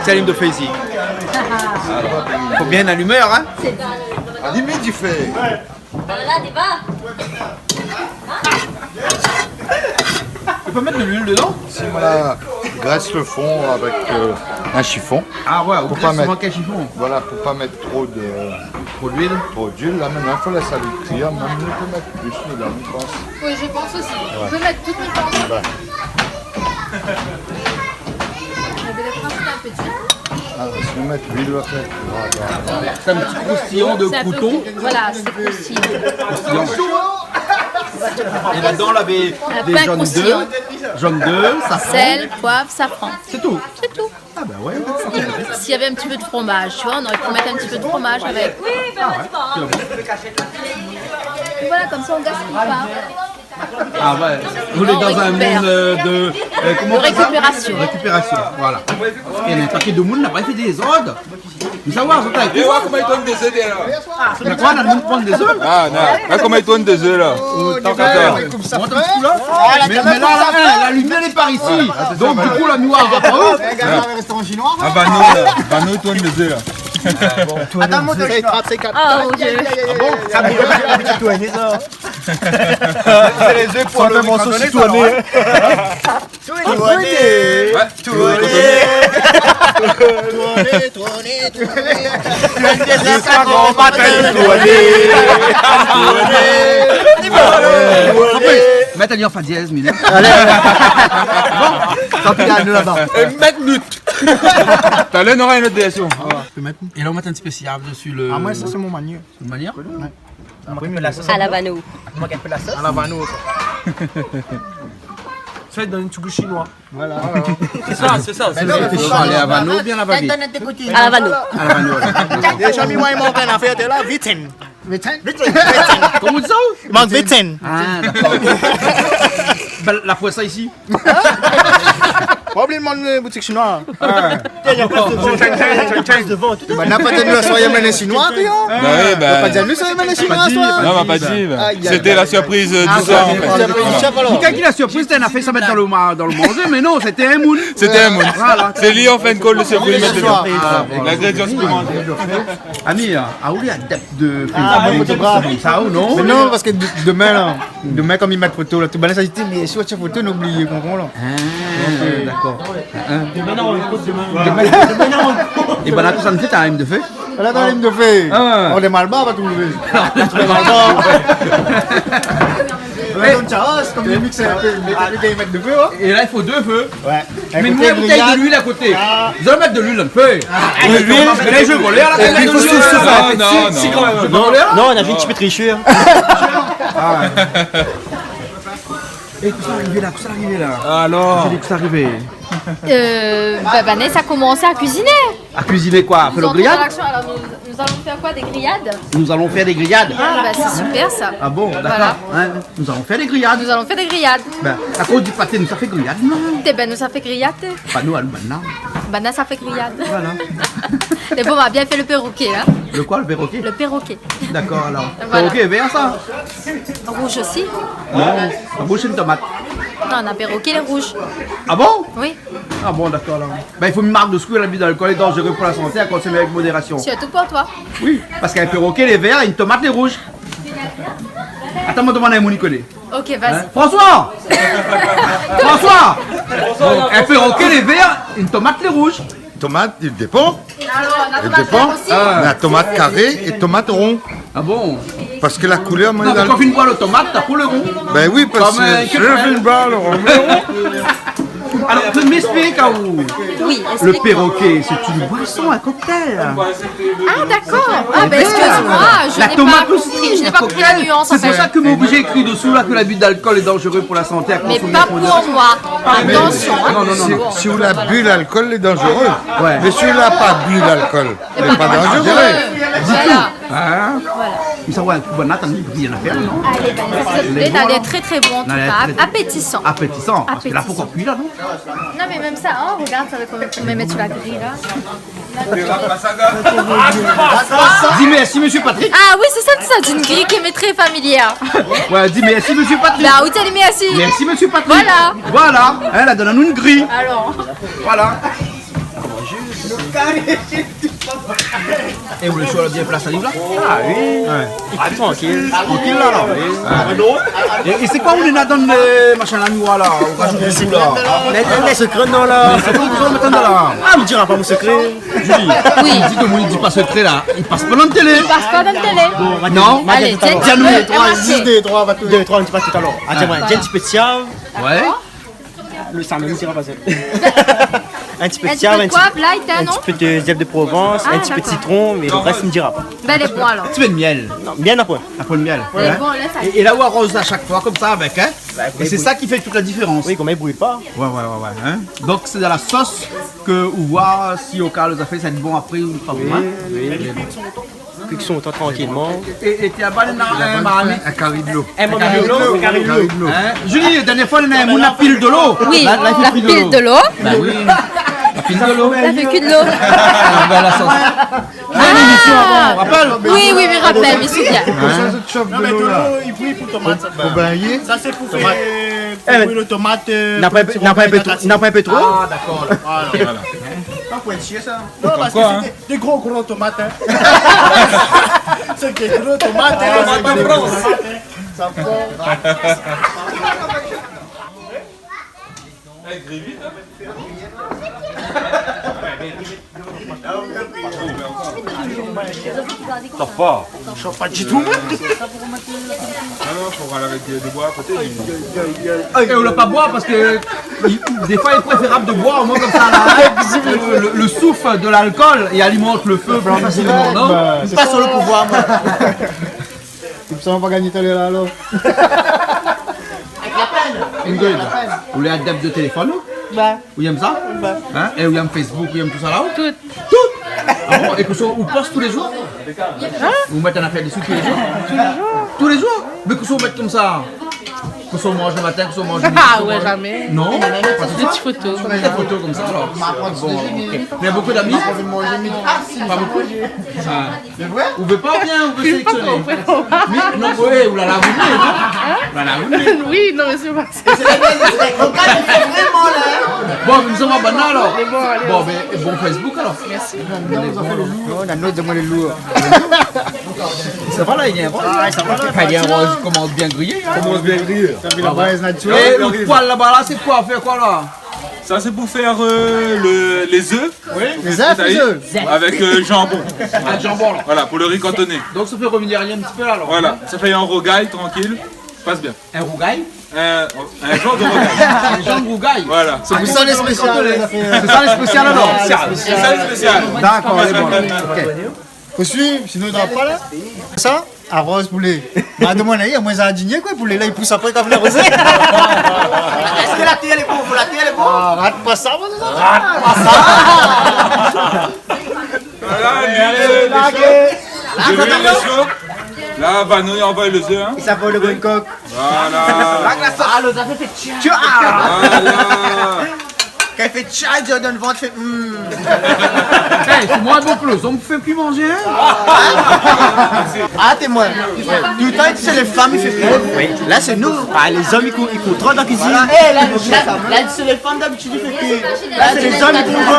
c'est Aline de Feuzy. Faut bien allumer, hein ? Alim difé. Voilà, débat. Ou pé mèt de l'huile dedan ? Si, voilà, grèsse le fond avec, euh, un chiffon. Ah ouais, ou grèsse souvent avec un chiffon. Voilà, pou pa mèt tro de... Trop d'huile ? Trop d'huile, la, mintnan, fo lès ali kui. Mèm nou pé mèt plis dedan, mi pans. Oui, je pense aussi. Ouais. On peut mettre tout, mi pans. Ouais. On peut mettre un peu d'huile. Ah, si nou mèt luil, an fèt. Voilà. C'est un petit croustillant de crouton. C'est un peu, voilà, c'est croustillant. Croustillant. Et là-dedans, on avait des jaunes d'œufs, jaune d'œuf, safran. Sel, poiv, safran. C'est tout. C'est tout. Ah ben ouais. Il S'il y avait un petit peu de fromage, tu vois, on aurait pu mettre un petit peu de fromage avec. Ah ouais, c'est bon. Et voilà, comme ça, on gaspille pas. Ah ouais, on est dans un monde, euh, de, euh, comment on appelle ça ? De récupération. Récupération, voilà. É néna in paké de moun la pa fé dézord. Mé sa va, sa va. É ouais, koman i tourn dé zèf la ? Mé koi, la moun i tourn dé zèf ? Ah non, la koman i tourn dé zèf la ? Mont in ti kou la. Mé, mé la, la, la limyèr lé par isi. Donk, du kou, la noir va pa ou ? Ah, Vano, la. Vano i tourn dé zèf la. Atann, mont in ti kou. Ah, mon Dieu. Ah bon ? Ah, mé lé oblizé tourné sa. Sé lé zèf pou le morso randonnée, sa, tourné, hein. Tourné. Ouais. Tourné. Tourné, tourné, tourné. Ziska gran matin, tourné. Tourné. Mèt ali an fa dièz, mé non. Alé. Bon, sa pé alé laba. É mèt lut. Talèr, nora in ot vèrsion. É la, ou mèt in ti pé siav desi le... Ah, moin, sa, sé mon manièr. Sé mon manièr ? Ouais. Apré, mi mèt la sos. A la Vano. Mi mèt in pé la sos. A la Vano, sa. Sa i donn in ti gou shinoi. Voilà. Sé sa, sé sa, sé sa. Mé non, mé fo alé a Vano oubien la Vavit ? A la Vano. A la Vano, voilà. Déza, mi, moin, i mank in afèr, té la, viten. Viten ? Viten. Koman i di sa ? I mank viten. Ah, dakor. Ben, la pwès sa isi. Pa oubli demann, euh, boutik shinoi. Ah. Tiens, na plas devan, na plas devan, tout. Bah, na pa di anou aswar i amenn in shinoi, toi, hein ? Bah oui, bah. Na pa di anou aswar i amenn in shinoi, toi. Non, ma pa di, bah. Aïe, aïe, aïe. C'était la surprise, euh, du soir, en fait. Ah, c'était la surprise du chef, alors. Voilà. Mé kèl ki la surpriz, té na fé sa mèt dan le ma-, dan le manzé, mé non, sété in moun. Sété in moun. Voilà. Sé li, an fin de kont, le surpriz. Sé li, sé li. Ah, voilà. L'ingrédient supplémentaire. Ami, hein, ah oui, adèp de... Ah, photographe. Sa, ou non ? Mé non, parske de-, demin, la, demin, kom i mèt foto, la, tout banna sa i di, mé si ou tien foto, nou oubli, konpran, la. Ah, dakor. Hein ? Demin, non, ékout, demin. Demin, demin, non. É ben, la, tout sa, nou fé, ta lim de fé. La, ta lim de fé. Ah. Ou lé mal bar, va trouvé. Ou lé mal bar. Ou lé konm sa, kom i miks in pé, mé i mèt de fé, hein. É la, i fo dé fé. Ouais. Mé nou, la boutèy de luil a koté. Ah. Zot i mèt de luil dan le fé. Ah, luil. Mé la, i vé volé a la... É pi, i fo souf, souf, hein. Non, non, non. Non, non, na in ti pé trish, hein. Ah. É kosa la arivé la, kosa la arivé la ? Alor ? Kosa la arivé ? Euh, bah, Vanessa a komansé a kuiziné. A kuiziné koi ? Fé le griyad ? Nous entrons dans l'action. Alors, nous, nous allons faire quoi ? Des grillades ? Nous allons faire des grillades. Ah, bah, c'est super, ça. Ah bon, dakor. Voilà. Hein ? Nous allons faire des grillades. Nous allons faire des grillades. Ben, akoz di paté, nou sa fé griyad, non ? Té ben, nou sa fé griyad, té. Pa nou, almanna. Banna sa fé griyad. Voilà. É bon, ma bien fé le perroquet, hein. Le koi, le perroquet ? Le perroquet. Dakor, alor. Voilà. Perroquet vèr, sa ? Rouge aussi. Non, rouge, sé in tomat. Non, na perroquet, lé rouge. Ah bon ? Oui. Ah bon, dakor, alor. Ben, i fo mi mark desi ke l'abus d'alcool est dangereux pour la santé, à consommer avec modération. Surtout pour toi. Oui, parske in perroquet lé vèr, in tomat lé rouge. Atann, moin demann in moun i koné. Ok, vas-y. Hein ? François ! François ! Bon, in perroquet lé vèr, in tomat lé rouge. Tomat, i dépan. Alors, na tomat vèr osi. I dépan. Ah. Na tomat karé é tomat ron. Ah bon ? Parske la koulèr, moin... Non, mé kan ou fine boir le tomat, ta pou le ron. Ben oui, parske... Kom in... si mi fine boir le ron. Alor, ou pé m'éksplik, hein, ou ? Oui, explique-moi. Le perroquet, c'est une boisson, un cocktail. Ah, d'accord. Ah, ben, excuse-moi, je n'ai pas compris, je n'ai pas compris la nuance, en fait. La tomat aussi, c'est un cocktail. C'est pour ça que moin lé oblizé ékri desou la ke l'abus d'alcool est dangereux pour la santé, à consommer avec modération. Mais pas pour moi. Attention, hein. Non, non, non, non. Si, si ou la bu l'alcool, lé dangereux. Ouais. Mé si ou la pa bu l'alcool, lé pa dangereux. Voilà. Hein ? Voilà. Mé sa, ouais, bon, atann, i gri, na rien, non ? Allez, ben, c'est très, très bon, en tout cas. Appétissant. Appétissant. Parske la, fo kui la, non ? Non, mais même ça, hein, regarde, ça va quand même, quand même mettre sur la grille, là. Dis merci, monsieur Patrick. Ah oui, c'est ça, c'est ça, d'une grille qui m'est très familière. Ouais, dis merci, monsieur Patrick. Bah, oui, t'as dit merci. Merci, monsieur Patrick. Voilà. Voilà. Hein, la donn anou in gri. Alors. Voilà. É ou lé sir la bien plas ali la ? Ah oui. Ouais. Ah, trankil. Trankil la, la. Ah. É, é sé koi ou néna dan le machin la, nou la, ou rajout desi la ? Lès, lès, lès sekré, non, la. Mé sé koi ou mèt la ? Ah, mi dira pa mon sekré. Julie. Oui. Di ke moin i di pa sekré la, i pas pa dan télé. I pas pa dan télé. Bon, on va dire, on va dire tout à l'heure. Allez, tiens, tiens, dé, troi, marqué. Juste dé, troi, on va tout. Dé, troi, on dit pas tout à l'heure. Atann, moin, tiens, in ti pé de siav. Ouais. Le samedi, mi dira pa sa. In ti pé de siav, in ti pé de poiv, lay, tin, in ti pé de zèf de Provans, in ti pé de sitron, mé lo rès, mi dira pa. Bin, lé bon, alor. In ti pé de mièl. Non, mièl apré. In pé de mièl, in. É, é la ou aroz a shak foi konmsa avèk, in ? É sé sa ki fé tout la diférans. Oui, konmsa i bril pa. Ouais, ouais, ouais, ouais, in. Donk sé dan la sos ke ou voi si o ka lo zafèr sa lé bon apré ou pa bon, in. Oui, oui. Kui son tan trankilman. É, é ti la bann, in, marmit. In kari dolo. In marmit dolo. In kari dolo. In ? Julie, dèrnié foi, néna in moun la pil dolo. Oui, la pil dolo. Bin oui. La pil dolo. La fé kui dolo. Ah, bin, la sos. Ah. Rapèl ? Oui, oui, mi rapèl, mi souvien. Non, mé dolo, i bril pou tomat, sa. Pou bingné. Sa sé pou fé, pou bril tomat, euh, na pa in pé tro, na pa in pé tro ? Ah, dakor, la. Voilà. Pa pou èt chié, sa. Non, parske sé dé, dé gro, gro tomat, in. Sé dé gro tomat, in. Tomat an Frans. Sa fo. Sa fo. Sa fo pa ditou. Non, non, fo avoir la règ de boi a koté. É ou la pa boi parske, i, i, défoi, lé préférab de boir, omoin, konmsa, la, in. Lo, lo, lo souf de lalkol i alimant lo fé pli fasilman, non ? Bin, pa sir lo pouvoir, moin. Ou sa pa gingn talèr la, alor ? Ingrid, ou lé adèp de téléfone, ou ? Bin. Ou yèm sa ? Bin. In ? É ou yèm Facebook, ou yèm tout sa la, ou ? Tout. Tout ? Ah bon ? É kosa, ou post tou lé zour ? In ? Ou mèt in afèr desi tou lé zour ? Tou lé zour. Tou lé zour ? Mé kosa ou mèt konmsa ? Kosa ou manz lo matin, kosa ou manz lo midi, kosa ou manz... Ah ouais, zamé. Non ? Pa tout sa ? Dé ti foto. Dé foto konmsa, alor. Bon, OK. Ou na bonpé d'ami ? Pa bonpé ? Ah. Sé vré ? Ou vé pa oubien ou vé séléksioné ? Mi, non, oui, ou la la voulu, non ? In ? Ou la la voulu. Oui, non, mé sé pa sa. Sé vré, sé vré. Donk la, i fé vréman, la, in ? Bon, mé nou sava bann la, alor. Lé bon, alé. Bon, bin, bon Facebook, alor. Mèrsi. Non, non, non, non, non, non, lé lour. Sa va, la, i vien roz. Ah, sa va, la, i vien roz, i komans bien griyé, in. Komans bien griyé. Sa fé la brèz natirèl. É lo poèl laba, la, sé koi ? Fé koi, la ? Sa, sé pou fé, euh, le, lé zèf. Oui. Lé zèf, lé zèf. Avèk, euh, janbon. Ah, janbon, la. Voilà, pou lo ri kantoné. Donk, sa fé rovnir ali in ti pé, la, alor. Voilà, sa fé in rougay, trankil. Pas bien. In rougay ? In, in janr de rougay. In janr de rougay. Voilà. Sé pou sa lé spésial, lé zafèr. Sé sa lé spésial, alor. Sé sa lé spésial. Dakor, lé bon. OK. Fo suiv, sinon i dra pa, la. Sa ? Aroz poulé. Madam, moin la, moin, zardinié, koi, poulé la, i pous apré, kan vni arozé. Èske la tèr lé bon, fo la tèr lé bon ? Ah, rat pa sa, moin, sa. Rat pa sa. Voilà, lé, lé, lé, lé, lé, lé, lé. La, Vano i anvoy lo zèf, in. I sa fé lo bon kok. Voilà. La glas. Ah, lo zèf i fé tcha. Tcha. Voilà. Kan i fé tcha, i di dan lo vant, i fé, hmm. Eh, sé moin, donk, lo zom i fé pi manzé, in ? Ah, témoin. Toultan, sé lé fanm i fé pi. Oui. La, sé nou. Ah, lé zom, i kou-, i kout tro dan kuizine. Voilà. Eh, la, la, la, sé lé fanm, dabitid, i fé pi. La, sé lé zom, i kout tro.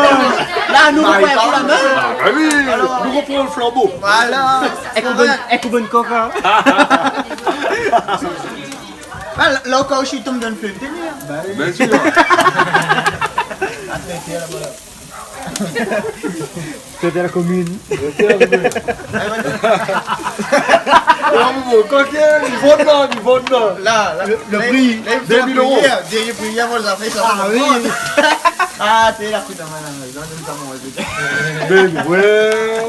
La, nou, nou pran la min. Ah, bah oui, nou pran lo flanbo. Voilà. Èk in bon, èk in bon kok, in. Ah, la, la, o ka ou si i tonm dan lo fé, té bien. Bien sir. Tèt la komine. Tèt la komine. Ah, bon, bon, kok, i vant la, i vant la. La, la, lo pri, la, dé mil éro. Dèrnié pri, dèrnié pri, avan la fin, sa va. Ah oui. Ah, té la kout amoin, la, la, la, la, la. Bin ouais.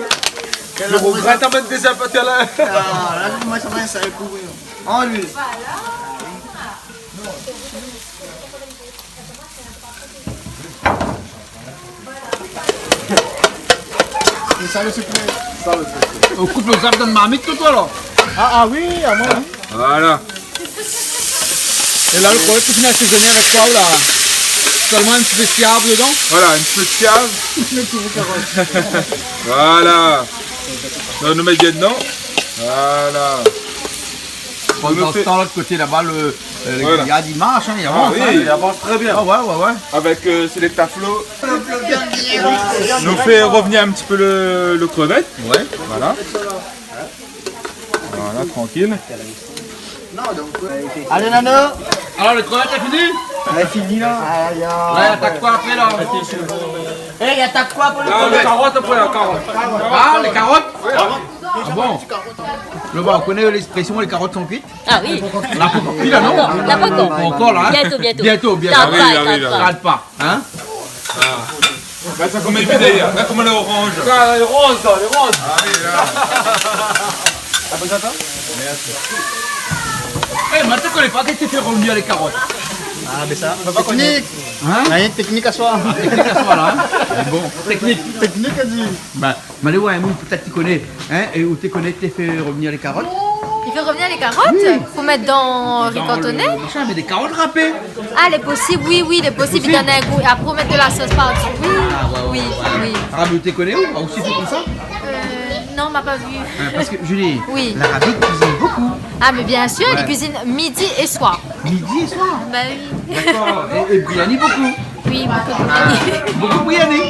Lo grin, ta mèt dé zèf atèr la. Ah, la, koman sa va, sa lé pou, oui. Anlèv. É sa, lo sikré. Sa, lo sikré. Ou koup lo zèf dan marmit, tout, alor ? Ah, ah oui, amoin, oui. Voilà. É la, lo poulé, ou fini asézoné avèk koi, la ? Solman in ti pé siav dedan ? Voilà, in ti pé siav. Voilà. La, nou mèt bien dedan. Voilà. Pandan sé tan, lot koté laba, lo, euh, lo griyad i marsh, in, i avans, in. Ah oui, i avans trè bien. Ah ouais, ouais, ouais. Avèk, euh, sé lé taflo. Nou fé rovnir in ti pé lo, lo krevèt. Ouais. Voilà. Voilà, trankil. Alé, Nano. Alor, lo krevèt, la fini ? La fini, la. Ay, ay. La, i atak koi apré, la ? Eh, i atak koi pou lo krevèt ? Ah, lé karot apré, la, karot. Ah, lé karot ? Ah bon ? Lo, ba, ou koné lèksprésion, lé karot son kuit ? Ah oui. La, pankor kui, la, non ? Non, la, pankor. Pankor, la, in ? Bientô, bientô. Bientô, bientô. Tarde pa, tarde pa. Tarde pa, in ? Ah. Gard sa koman li vid, la. Gard koman lé oranj. Sa, lé roz, la, lé roz. Alé, la. Atann, atann. Mèrsi. É, moin, mi koné pa kisa i fé rovnir lé karot. Ah, mé sa, teknik. Hin ? Na in teknik aswar. Ah, teknik aswar, la, hin ? Mé bon. Teknik. Teknik, la di. Bin, mi alé oir in moun pétèt i koné, hin, é ou té koné té fé rovnir lé karot ? I fé rovnir lé karot ? Oui. Pou mèt dan ri kantoné ? Dan lo machin, mé dé karot rapé. Ah, lé posib, oui, oui, lé posib, i done in gou. Apré, ou mèt de la sos par dsi. Oui, oui, oui. Ah ouais, ouais, ouais. Arabi, ou té koné ou ? Ah, osi fé konmsa ? Euh, non, ma pa vi. Hin, parske Julie, oui, Arabi i kuizine bokou. Ah, mé bien sir, li kuizine midi é soir. Midi é soir ? Ba oui. Dakor. É, é briani bokou ? Oui, bokou de briani. Ah, bokou briani.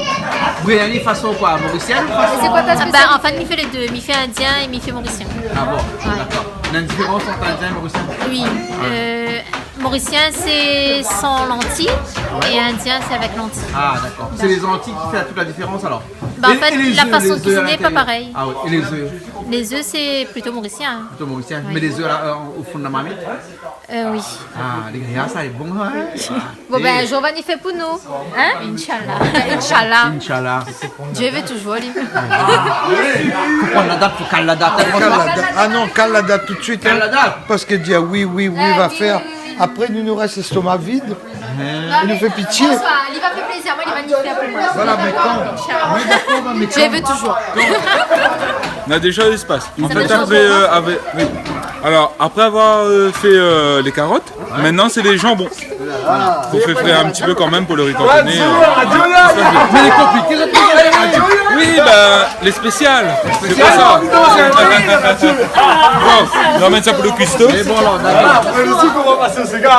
Briani fason koi ? Morisièn ou fason... Sé koi ta spésialité ? Ah, bin, an fèt, mi fé lé dé. Mi fé indien é mi fé morisien. Ah bon ? Ouais. Dakor. Néna in diférans ant indien é morisien ? Oui. Ouais. Euh, morisien, sé san lanti, ouais, é indien, sé avèk lanti. Ah, dakor. Sé lé zanti ki fé tout la diférans, alor. Ba, an fèt, la fason de kuiziné lé pa parèy. É, é lé zèf, lé zèf, la, la, ah ouais, é lé zèf ? Lé zèf, sé plito morisien, hin. Plito morisien. Ouais. Mé lé zèf, la, euh, o fon de la marmit ? Euh, oui. Ah, lé griyar, sa lé bon, hin ? Bon, bin, Giovanni fé pou nou. Hin ? Inch'Allah. Inch'Allah. Inch'Allah. Dieu veut toujours, li. Fo pran la dat, fo kal la dat. Kal la dat. Ah non, kal la dat tout de suite, hin. Kal la dat. Parske di, ah oui, oui, oui, va fèr. Ah, oui, oui, oui. Apré, nou, nou rès léstoma vid. Hin. I nou fé pitié. Li va fé plézir, moin, li va ni fé pou moin. Voilà, mé kan ? Inch'Allah. Oui, dakor, mé kan ? Dieu veut toujours. Kan ? Na dé shoz i spas. An fèt, apré, euh, avèk, oui. Alor, apré avoir, euh, fé, euh, lé karot, ouais, mintnan, sé lé janbon. Voilà. Fo fé frir in ti pé kan mèm pou lo ri kantoné, euh. Mé lé konpliké, sa. Oui, ba, lé spésial. Sé pou sa. Bon, nou amèn sa pou lo kuisto. Mé bon, la, dakor. Apré lo sou, koman pasé o séga ?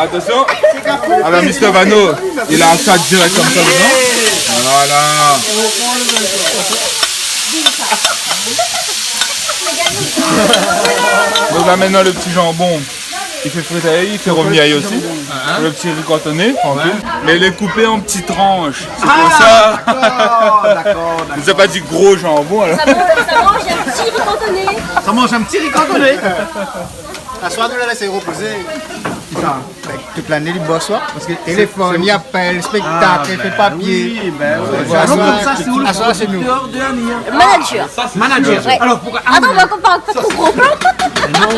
Atansion. Alor, Mister Vano, li la sat dirèk konmsa dedan. Voilà. Donk la, mintnan, lo ti janbon, i fé fritay, i fé rovnir osi. Hin ? Lo ti ri kantoné, trankil. Ouais. Mé lé koupé an ti transh. Sé pou sa. Ah, dakor, dakor, dakor. Sé pa di gro janbon, alor. Sa manz, sa manz in ti ri kantoné. Sa manz in ti ri kantoné. Aswar, nou la lès repozé. Kisa ? Bin, tout lané, li bos, parske téléfone, i apèl, spéktak, i fé papié. Ah, bin oui, bin oui. Voilà. Alor, konmsa, sé ou lo prodikteur de Amir ? Manager. Manager. Ouais. Alor, poukoi... Atann, mé atann, atann, atann. Non,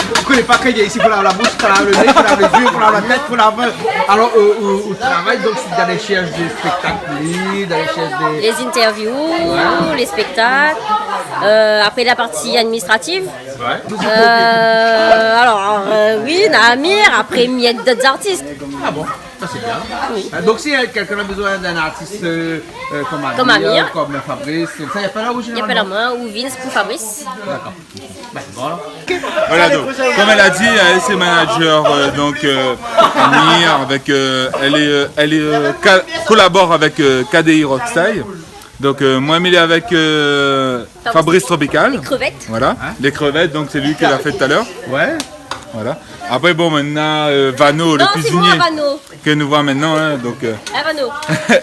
ou koné pa kan i lé isi, fo lav la boush, fo lav lo né, fo lav lé zié, fo lav la tèt, fo lav... Alor, euh, ou, ou travay, donk, sé d'alé shèrsh dé spéktak pou li, d'alé shèrsh dé... Les interviews, ouais, les spectacles. Euh, après, la partie administrative. Ouais. Euh, alor, euh, oui, na Amir, apré, mi èd dot artis. Ah bon, sa sé bien. Oui. Ah, donk, si, euh, kèlkin la bezoin d'in artis, euh, euh, konm Amir, konm Fabrice, sa, i apèl aou zénéralman ? I apèl amoin, ou Vince pou Fabrice. Dakor. Bin, bon, alor. Voilà, donk, konm èl la di, èl sé manager, euh, donk, euh, Amir, avèk, euh, èl lé, euh, èl lé, euh, ka-, kolabor avèk, euh, K D I Rockstyle. Donk, euh, moin, mi lé avèk, euh, Fabrice Tropical. Les crevettes. Voilà. Hin ? Les crevettes, donk sé li ke la fé talèr. Ouais. Voilà. Apré, bon, mintnan, euh, Vano, lo kuizinié, ke nou voi mintnan, hin, donk, euh,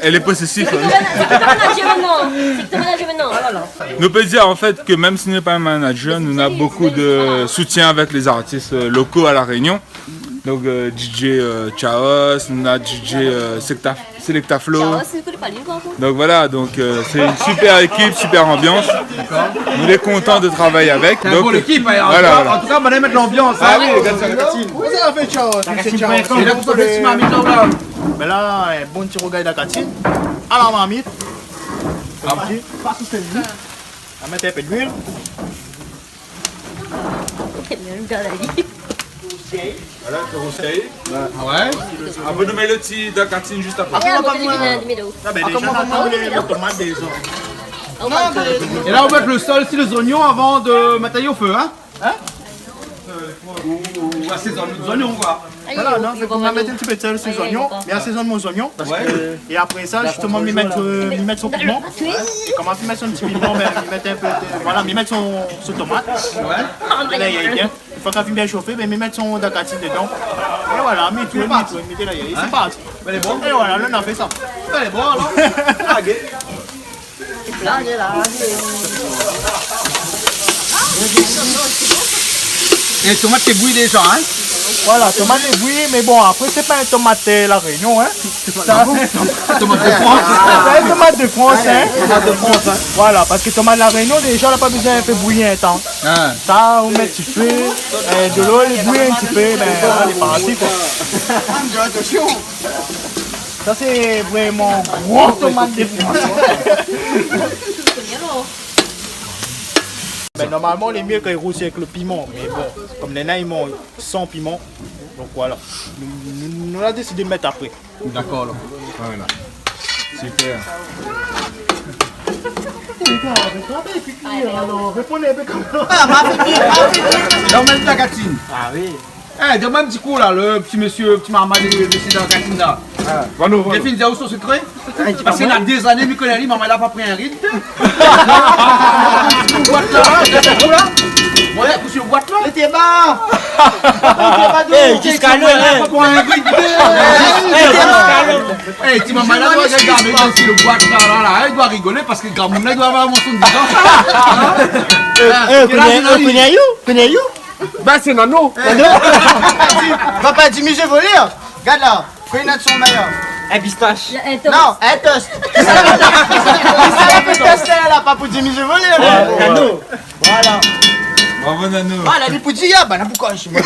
èl lé posésif, hin. Non, sé ki ton manager mintnan. Sé ki ton manager mintnan. Oh la la. Nou pé dir, an fèt, ke mèm si nou lé pa manager, nou na bokou de soutien avèk lé artis, euh, loko a La Rényon. Donk, euh, D J, euh, Chaos, nou na D J, euh, Selecta, Selecta Flow. Chaos, mi koné pa li, par kont. Donk voilà, donk, euh, sé in super ékip, super anbians. Dakor. Nou lé kontan de travay avèk. Sé in bon ékip, hin. Donk, euh, voilà, voilà. An tou ka, banna i mèt lanbians, hin. Ah oui, gard sa, la kantine. Koman sa va fé, Chaos ? La kantine, sé Chaos. É la, pou fé ti marmit la, ou la ? Bin la, in bon ti rougay la kantine. A la marmit. Ah bon ? Pas sou sèl. Nou va mèt in pé d'luil. Voilà, sé rosé. Ah ouais. Apré, nou mèt lo ti dan kantine zis apré. Apré, nou va pa mèt lo tomat dézor. É la, ou mèt lo sèl, si lé zonion avan de mèt ali o fé, hin ? Hin ? Ou, ou asézone lé zonion, koi. Voilà, non, sé pou mèt in ti pé d'sèl si lé zonion, mé asézone mon zonion, parske, é apré sa, zistoman, mi mèt, euh, mi mèt son piman. É koman mi mèt son ti piman, bin, mi mèt in pé de, voilà, mi mèt son, son tomat. Ouais. É la, lé bien. Fo kan li fine bien shofé, bin, mi mèt son dan kantine dedan. É voilà, mi tourn, mi tourn, mi tourn, é sé parti. Bin, lé bon. É voilà, nou la fé sa. Bin, lé bon, alor. Lagé. É tomat lé bouyi déza, hin ? Voilà, tomat lé bouyi, mé bon, apré, sé pa in tomat, euh, La Rényon, hein. Sa, sé in tomat de Frans. Sé in tomat de Frans, hein. Tomat de Frans, hein. Voilà, parske tomat La Rényon, déza, la pa bézoin fé bouyi in tan. Ah. Sa, ou mèt difé, euh, dolo, lé bouyi in ti pé, bin, voilà, lé parti, koi. Sa, sé vréman gro tomat de Frans. Bin, normalman, lé myé kan i rousi avèk lo piman, mé bon, kom néna i manz san piman, donk voilà. Nou, nou, nou la désid mèt apré. Dakor, alor. Voilà. Super. Lé gars, mé koman i fé kui, alor ? Réponn in pé kom sa. Ah, ma fé kui, ma fé kui. Dan mèm ta katine. Ah oui. Eh, donn amoin in ti kou la, lo ti mésyé, ti marmay, mésyé dan la katine la. Ah. Vano, vano. Défine, ou son sekré ? Parske na dé zané mi koné ali, marmay la pa pri in rid. Boit la, la, gard sa kou la. Moin la koush boit la. Lété ba. Eh, ziska lo, la, eh. Pa pri in rid. Eh, ziska lo. Eh, ti marmay la, doi gardé si lo boit la, la, la, li doi rigolé parske gramoun la doi avoir mon son dizan. Eh, eh, kèl az ou, koné, koné aou ? Koné aou ? Bin, sé Nano. Nano ? Va pa di mi zé volèr. Gard la. Kosa néna son méyèr ? In pistash. Non, in toast. Sa la fé toast la, la pa pou di mi zé volèr, la. Nano. Voilà. Bravo, Nano. Ah, la di pou di, ah, bin, la, poukoi, sé bon.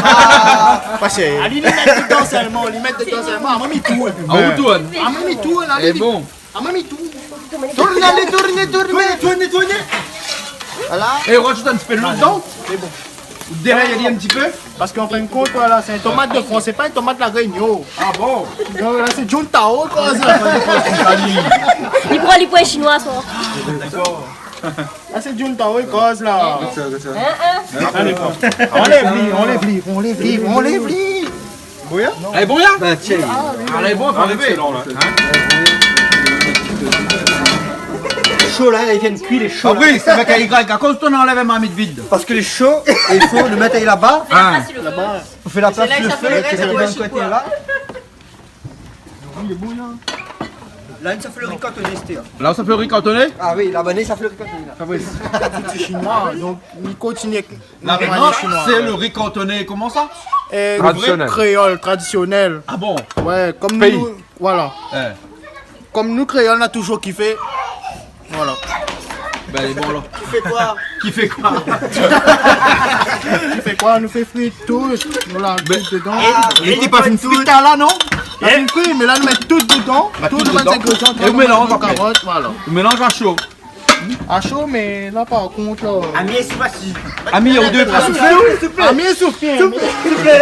Ah, pasé. Ali, li mèt dedan sèlman, li mèt dedan sèlman. Amoin, mi tourn. Ah, ou tourn. Amoin, mi tourn, ali. Lé bon. Ah, mami, tourn. Tourn, alé, tourn, tourn. Tourn, tourn, tourn. Voilà. É rajout in ti pé dolo dedan. Sé bon. Dérayé in ti pé. Parske an fin de kont, voilà, sé in tomat de Frans, sé pa in tomat La Rényon. Ah bon ? Non, la, sé Juntao, koi, sa. Li pran, li pran shinoi, sa. Dakor. Ah, sé Juntao, koi, la. Kosa, kosa ? Hein, hein ? Alé, bon. Anlèv li, anlèv li, anlèv li, anlèv li. Bon, ya ? Lé bon, ya ? Bin, tiens. Ah, lé bon, fo anlèvé. Excellent, là. Hein ? Sho la, li vien kui, lé sho la. Fabrice, sé mèt ali grèk. Akoz ou anlèv marmit vid ? Parske lé sho, é i fo lo mèt laba. Ah. Pou fé la plas lo fé, sé de lot koté la. Oui, lé bon, la. La, sa fé lo ri kantoné, sété. La, sa fé lo ri kantoné ? Ah oui, la, bann sa fé lo ri kantoné, la. Fabrice. Sé shinoi, donk, i kontinié avèk La, mintnan, sé lo ri kantoné, koman sa ? Euh, lo vré kréol tradisionèl. Ah bon ? Ouais, kom nou, voilà. Kom nou, kréol, nou la touzour kifé. Voilà. Bin, lé bon, alor. Kifé koi ? Kifé koi ? Kifé koi ? Nou fé fri tout. Nou la, tout dedan. É, é li pa fine fri, la, non ? La fine fri, mé la, nou mèt tout dedan. Tout lo bann zingrédian, é ou mélanz apré. Karot, voilà. Ou mélanz a sho. A sho, mé la, par kont, la, Ami, lé pa si. Ami, ou dé pa souflé ? Ami, souflé. Souflé.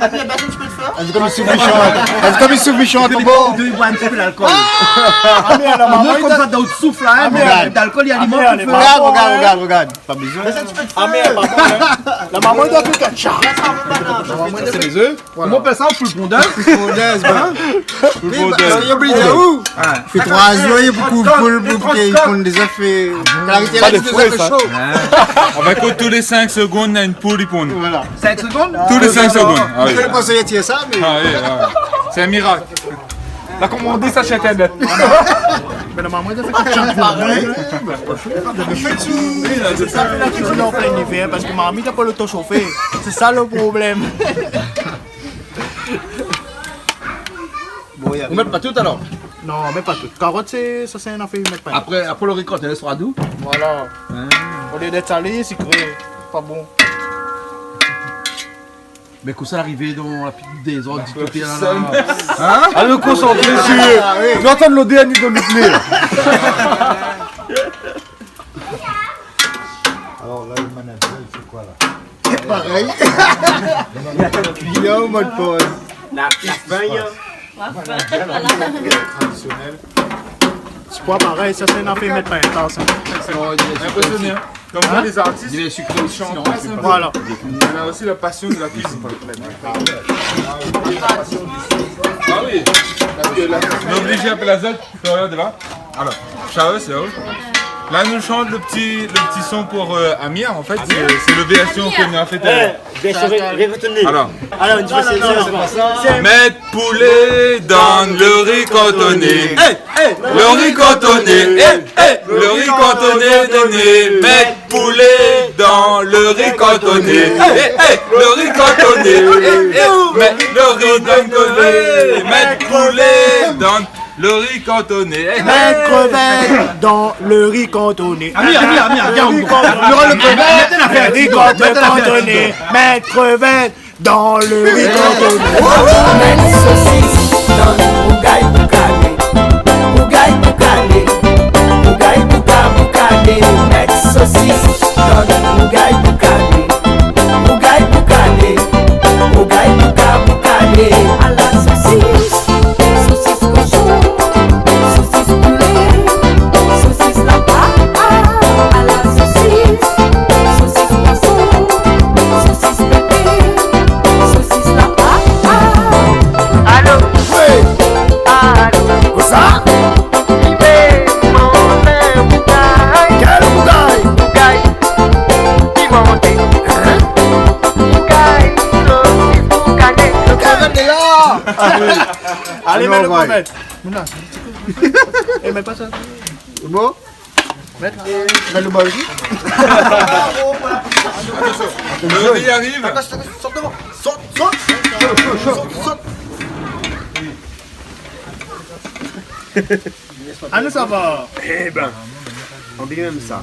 Ami, bès in ti pé lo fé. Sé kom in souf méshan. Sé kom in souf méshan, ou doi boir in ti pé lalkol. Ah, mé alor, marmay, kom sa, dan out souf la, hein, mé lalkol i aliman lo fé. Regard, regard, regard, regard. Pa bezoin. Bès in ti pé lo fé. Ah, mé par kont, hein, la marmay i doi fé katcha. Sa, sé lé zèf. Voilà. Koman i apèl sa, poul pondèz ? Poul pondèz, bin. Poul pondèz. Oui, parske i oubli de ou. Ah. Fé troi zour pou, pou, pou, pou ke i ponn dé zèf. Kan la arèt la, i fé dé zèf sho. Ah. Avèk tou lé sink segonn, na in poul i ponn. Voilà. Sink segonn ? Tou lé sink segonn. Ah oui. Sé in mirak. La komandé sa su internet. Mé normalman, i fé katcha. Parèy. Sé sa, la kuizine an plin ivèr, parske marmit la pa lo tan shofé. Sé sa lo problèm. Bon, i ariv. Ou mèt pa tout, alor ? Non, mèt pa tout. Karot, sé, sa, sé in afèr, mèt pa. Apré, apré, lo ri kantoné sra dou. Voilà. Hein. Olié d'èt salé, sikré. Pa bon. Mé kosa la arivé dan la pit dézord, di tout la, la. Hein ? Ah, nou konsantré si, ah oui, nou antann lo dèrnié dan nout né. Alor la, lo manager, li fé koi la ? Parèy. Li lé an mod poz. La, la fèy. Tradisionèl. Sé koi parèy, sa, sé in afèr i mèt pa in tas, hein. Impressionné, hein. Comme quoi, les artistes, ils chantent. Voilà. On a aussi la passion de la cuisine. Ah oui. Parce que la... On est obligé d'appeler la zone. Florian, t'es là ? Alors, ciao, ciao. Là, nous chante le petit, le petit son pour, euh, Amir, en fait. C'est, c'est le version que nous a fait, euh, Bien sûr, ré-, ré-, retenez. Alors. Alors, une fois, c'est, c'est, c'est pas ça. Mèt poulé dan lo ri kantoné. Hey, hey. Lo ri kantoné, hey, hey. Lo ri kantoné, doné, mèt poulé. Dans le riz cantonné. Eh, eh, le riz cantonné. Eh, eh, mèt le riz cantonné. Mèt koulé dans le riz cantonné. Eh, eh. Mèt krevèt dans le riz cantonné. Amir, Amir, Amir, viens, on va faire le riz cantonné. Mèt krevèt dans le riz cantonné. Mèt sosis dan rougay boukané. Rougay boukané. Rougay bouka-, boukané. Mèt sosis dan rougay boukané. Rougay boukané. Rougay bouka-, boukané. À la saucisse, saucisse cochon, saucisse poulet, saucisse lapin, à la saucisse, saucisse poisson, saucisse pépé, saucisse lapin. Allô ? Oui. Allô ? Kosa ? Li vé manzé rougay. Kèl rougay ? Rougay pimanté. Hein ? Rougay sosis boukané. Lo krevèt lé la. Ah oui. Alé, mèt lo krevèt. Mouna. Eh, mèt pa sa. Sé bon ? Mèt la. Mèt lo bal osi. Attention. Le riz arrive. Atann, atann, sort dovan. Sort, sort. Sort, sort. Ah, nou sava. Eh ben, on dit même ça.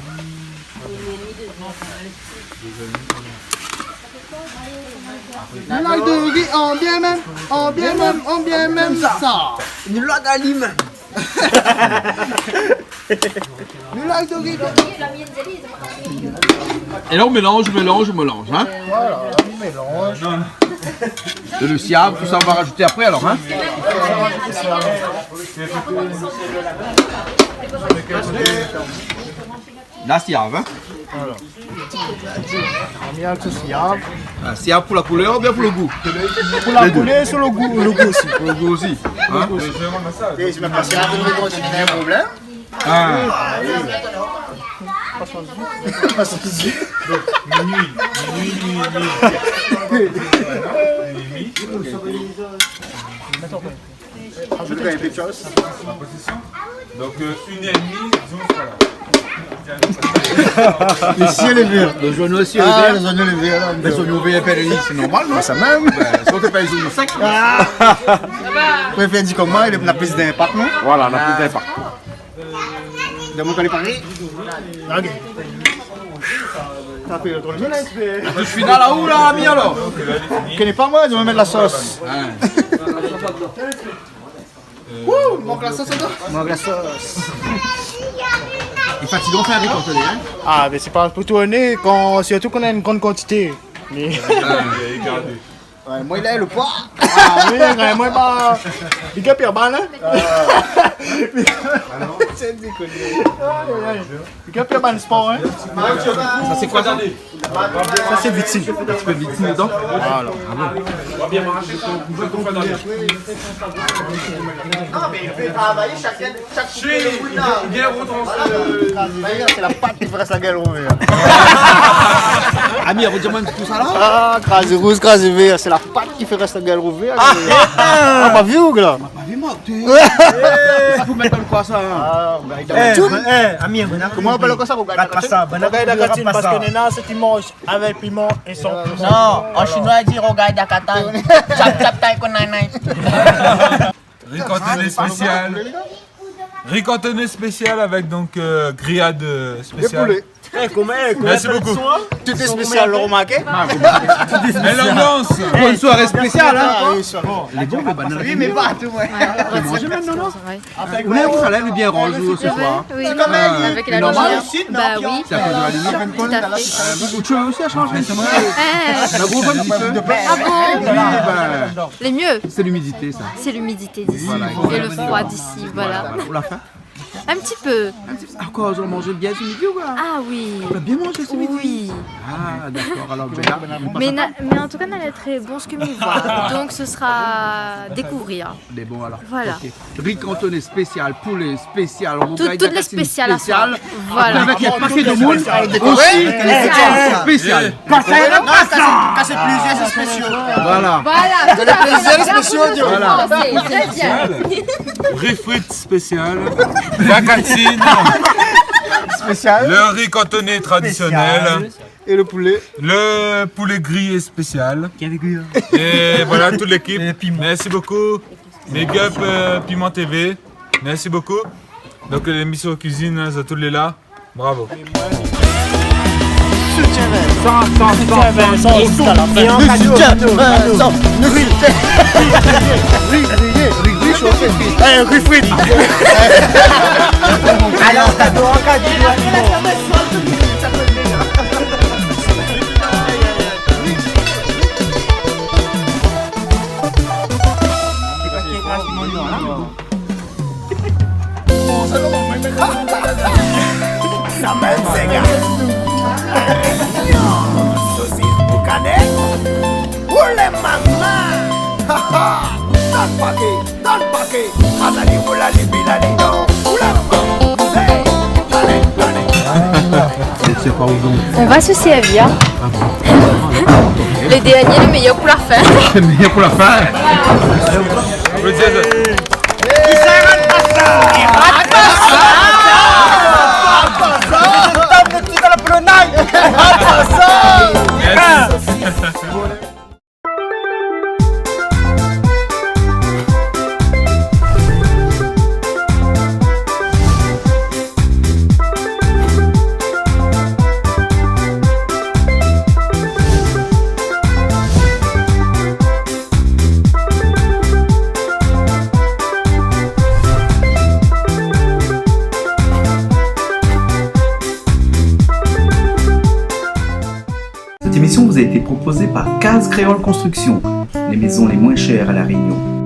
Nou la dori, on bien mèm, on bien mèm, on bien mèm sa. Nou la gali mèm. Nou la dori. Et là, on mélange, on mélange, on mélange, hein. Voilà, on mélange. Et le siav, tout ça, on va rajouter après, alors, hein. La siav, hein. Voilà. Amir, la siav. Ah, siav pou la koulèr oubien pou lo gou ? Pou la koulèr, sir lo gou, lo gou osi. Pou lo gou osi, hein ? Lo gou osi. Eh, sé mèm pa siav, nou, sé in problèm. Ah. Pa sanzi. Pa sanzi. Donc, minuit, minuit, minuit, minuit. Minuit. Ajoute un peu de sauce. Donc, euh, une heure et demie, disons, voilà. Isi lé vèr. Lo zoignon isi lé vèr. Ah, lo zoignon lé vèr la. Lo zoignon vèr, épèl, sé normal, non ? Sa mèm. Ben, si ou té pa lo zoignon sèk. Ah. Préfèr di koman, li na plis d'inpak, non ? Voilà, na plis d'inpak. Donk, ou koné pa ri ? Ok. Sa fé lo tour. La touch final, la, ou la, Amir, alor ? Koné pa moin, mi sa mèt la sos. Hein. Ouh, mank la sos adan. Mank la sos. Lé fatigan fé in ri kantoné, hein ? Ah, mé sé pa pou tourné, kan, sirtou kan na in gran kantité. Mé ouais, moin la lo poi. Ah oui, moin, moin, ba, li gingn pèr bann, hein ? Ah. Sé di koné. Aïe, aïe, aïe. Li gingn pèr bann spor, hein ? Sa, sé koi, sa ? Sa, sé vitine. In ti pé vitine dedan. Voilà. Ah bon ? Non, mé li pé travay, shakinn Si, bien retransmis. Voilà. Sé la pat ki fé rès la gèl rouvèr. Amir, redi amoin in ti kou sa la. Ah, krazé rouz, krazé vèr, sé la pat ki fé rès la gèl rouvèr. Ah, pa vi ou la ? Pa vi, moin, té. Sa pou mèt dan koi sa, hein ? Ah, eh, Amir, koman i apèl ankor sa ? Rougay dakatine. Rougay dakatine, parske néna sak i manz avèk piman é san piman. Non, an shinoi i di rougay dakatine. Chap chap tai kon nai nai. Riz cantonais spécial. Riz cantonais spécial avec donc, euh, grillade, euh, spéciale. Dé poulé. Eh, koman, eh, koman i apèl son, hein ? Tout est spécial, lo romarké ? Mé l'ambiance. Pou in soiré spésial, hein ? Ah oui, soiré. Lé bon, lo banane. Oui, mé pa tout, ouais. Ou manz mèm, non, non ? Ouais. Ou la vi sa la, lé bien roz, se soir. Oui. Ah, avèk la normal. Lumière. Bah oui. Sé akoz de la lumière. Tout à fait. Ou té osi la shanzé in ti pé. Eh. La gros in ti pé. Ah bon ? Oui, bah. Lé mieux. Sé l'humidité, sa. C'est l'humidité d'ici. Voilà, exactement. Et le froid d'ici, voilà. Voilà, voilà. Ou la fin ? Un petit peu. In ti pé. Akoz ou la manz bien se midi ou koi ? Ah oui. Ou la bien manz se midi ? Oui. Ah, d'accord. Alors, je garde. Mais na-, mais en tout cas, na lèr très bon sak mi voi. Donc, ce sera à découvrir. Lé bon, alors. Voilà. Ok. Riz cantonais spésial, poulé spésial, rougay dakatine spésial. Tout, tout lé spésial. Voilà. Avèk in paké de moun osi spésial. Kan sé, kan sé plizièr, sé spésial. Voilà. Voilà, tout à fait. Plizièr spésial. Voilà. Très bien. Riz frites spésial. Dakatine spésial. Le riz cantonais traditionnel. Spésial. Et le poulet. Le poulet grillé spécial. Qui avait grillé. Et voilà, toute l'équipe. Et piment. Merci beaucoup. Big up, euh, Piment T V. Merci beaucoup. Donc, euh, l'émission cuisine, hein, ça, tout lé la. Bravo. Soutien Vincent. Soutien Vincent jusqu'à la fin. Et en cadeau, cadeau, cadeau. Riz grillé, riz grillé, riz grillé, chauffé. Eh, riz frit. Alors, cadeau, en cadeau. Sa mèm séga. Sosis boukané. Oulé mama. Tann paké, tann paké. Azali, oulali, bilali, non. Oulé mama. Zé. Alé, alé, alé. On va se servir. Le dernier, le meilleur pour la fin. Le meilleur pour la fin. Cette émission vous a été proposée par Case Créole Construction, les maisons les moins chères à La Réunion.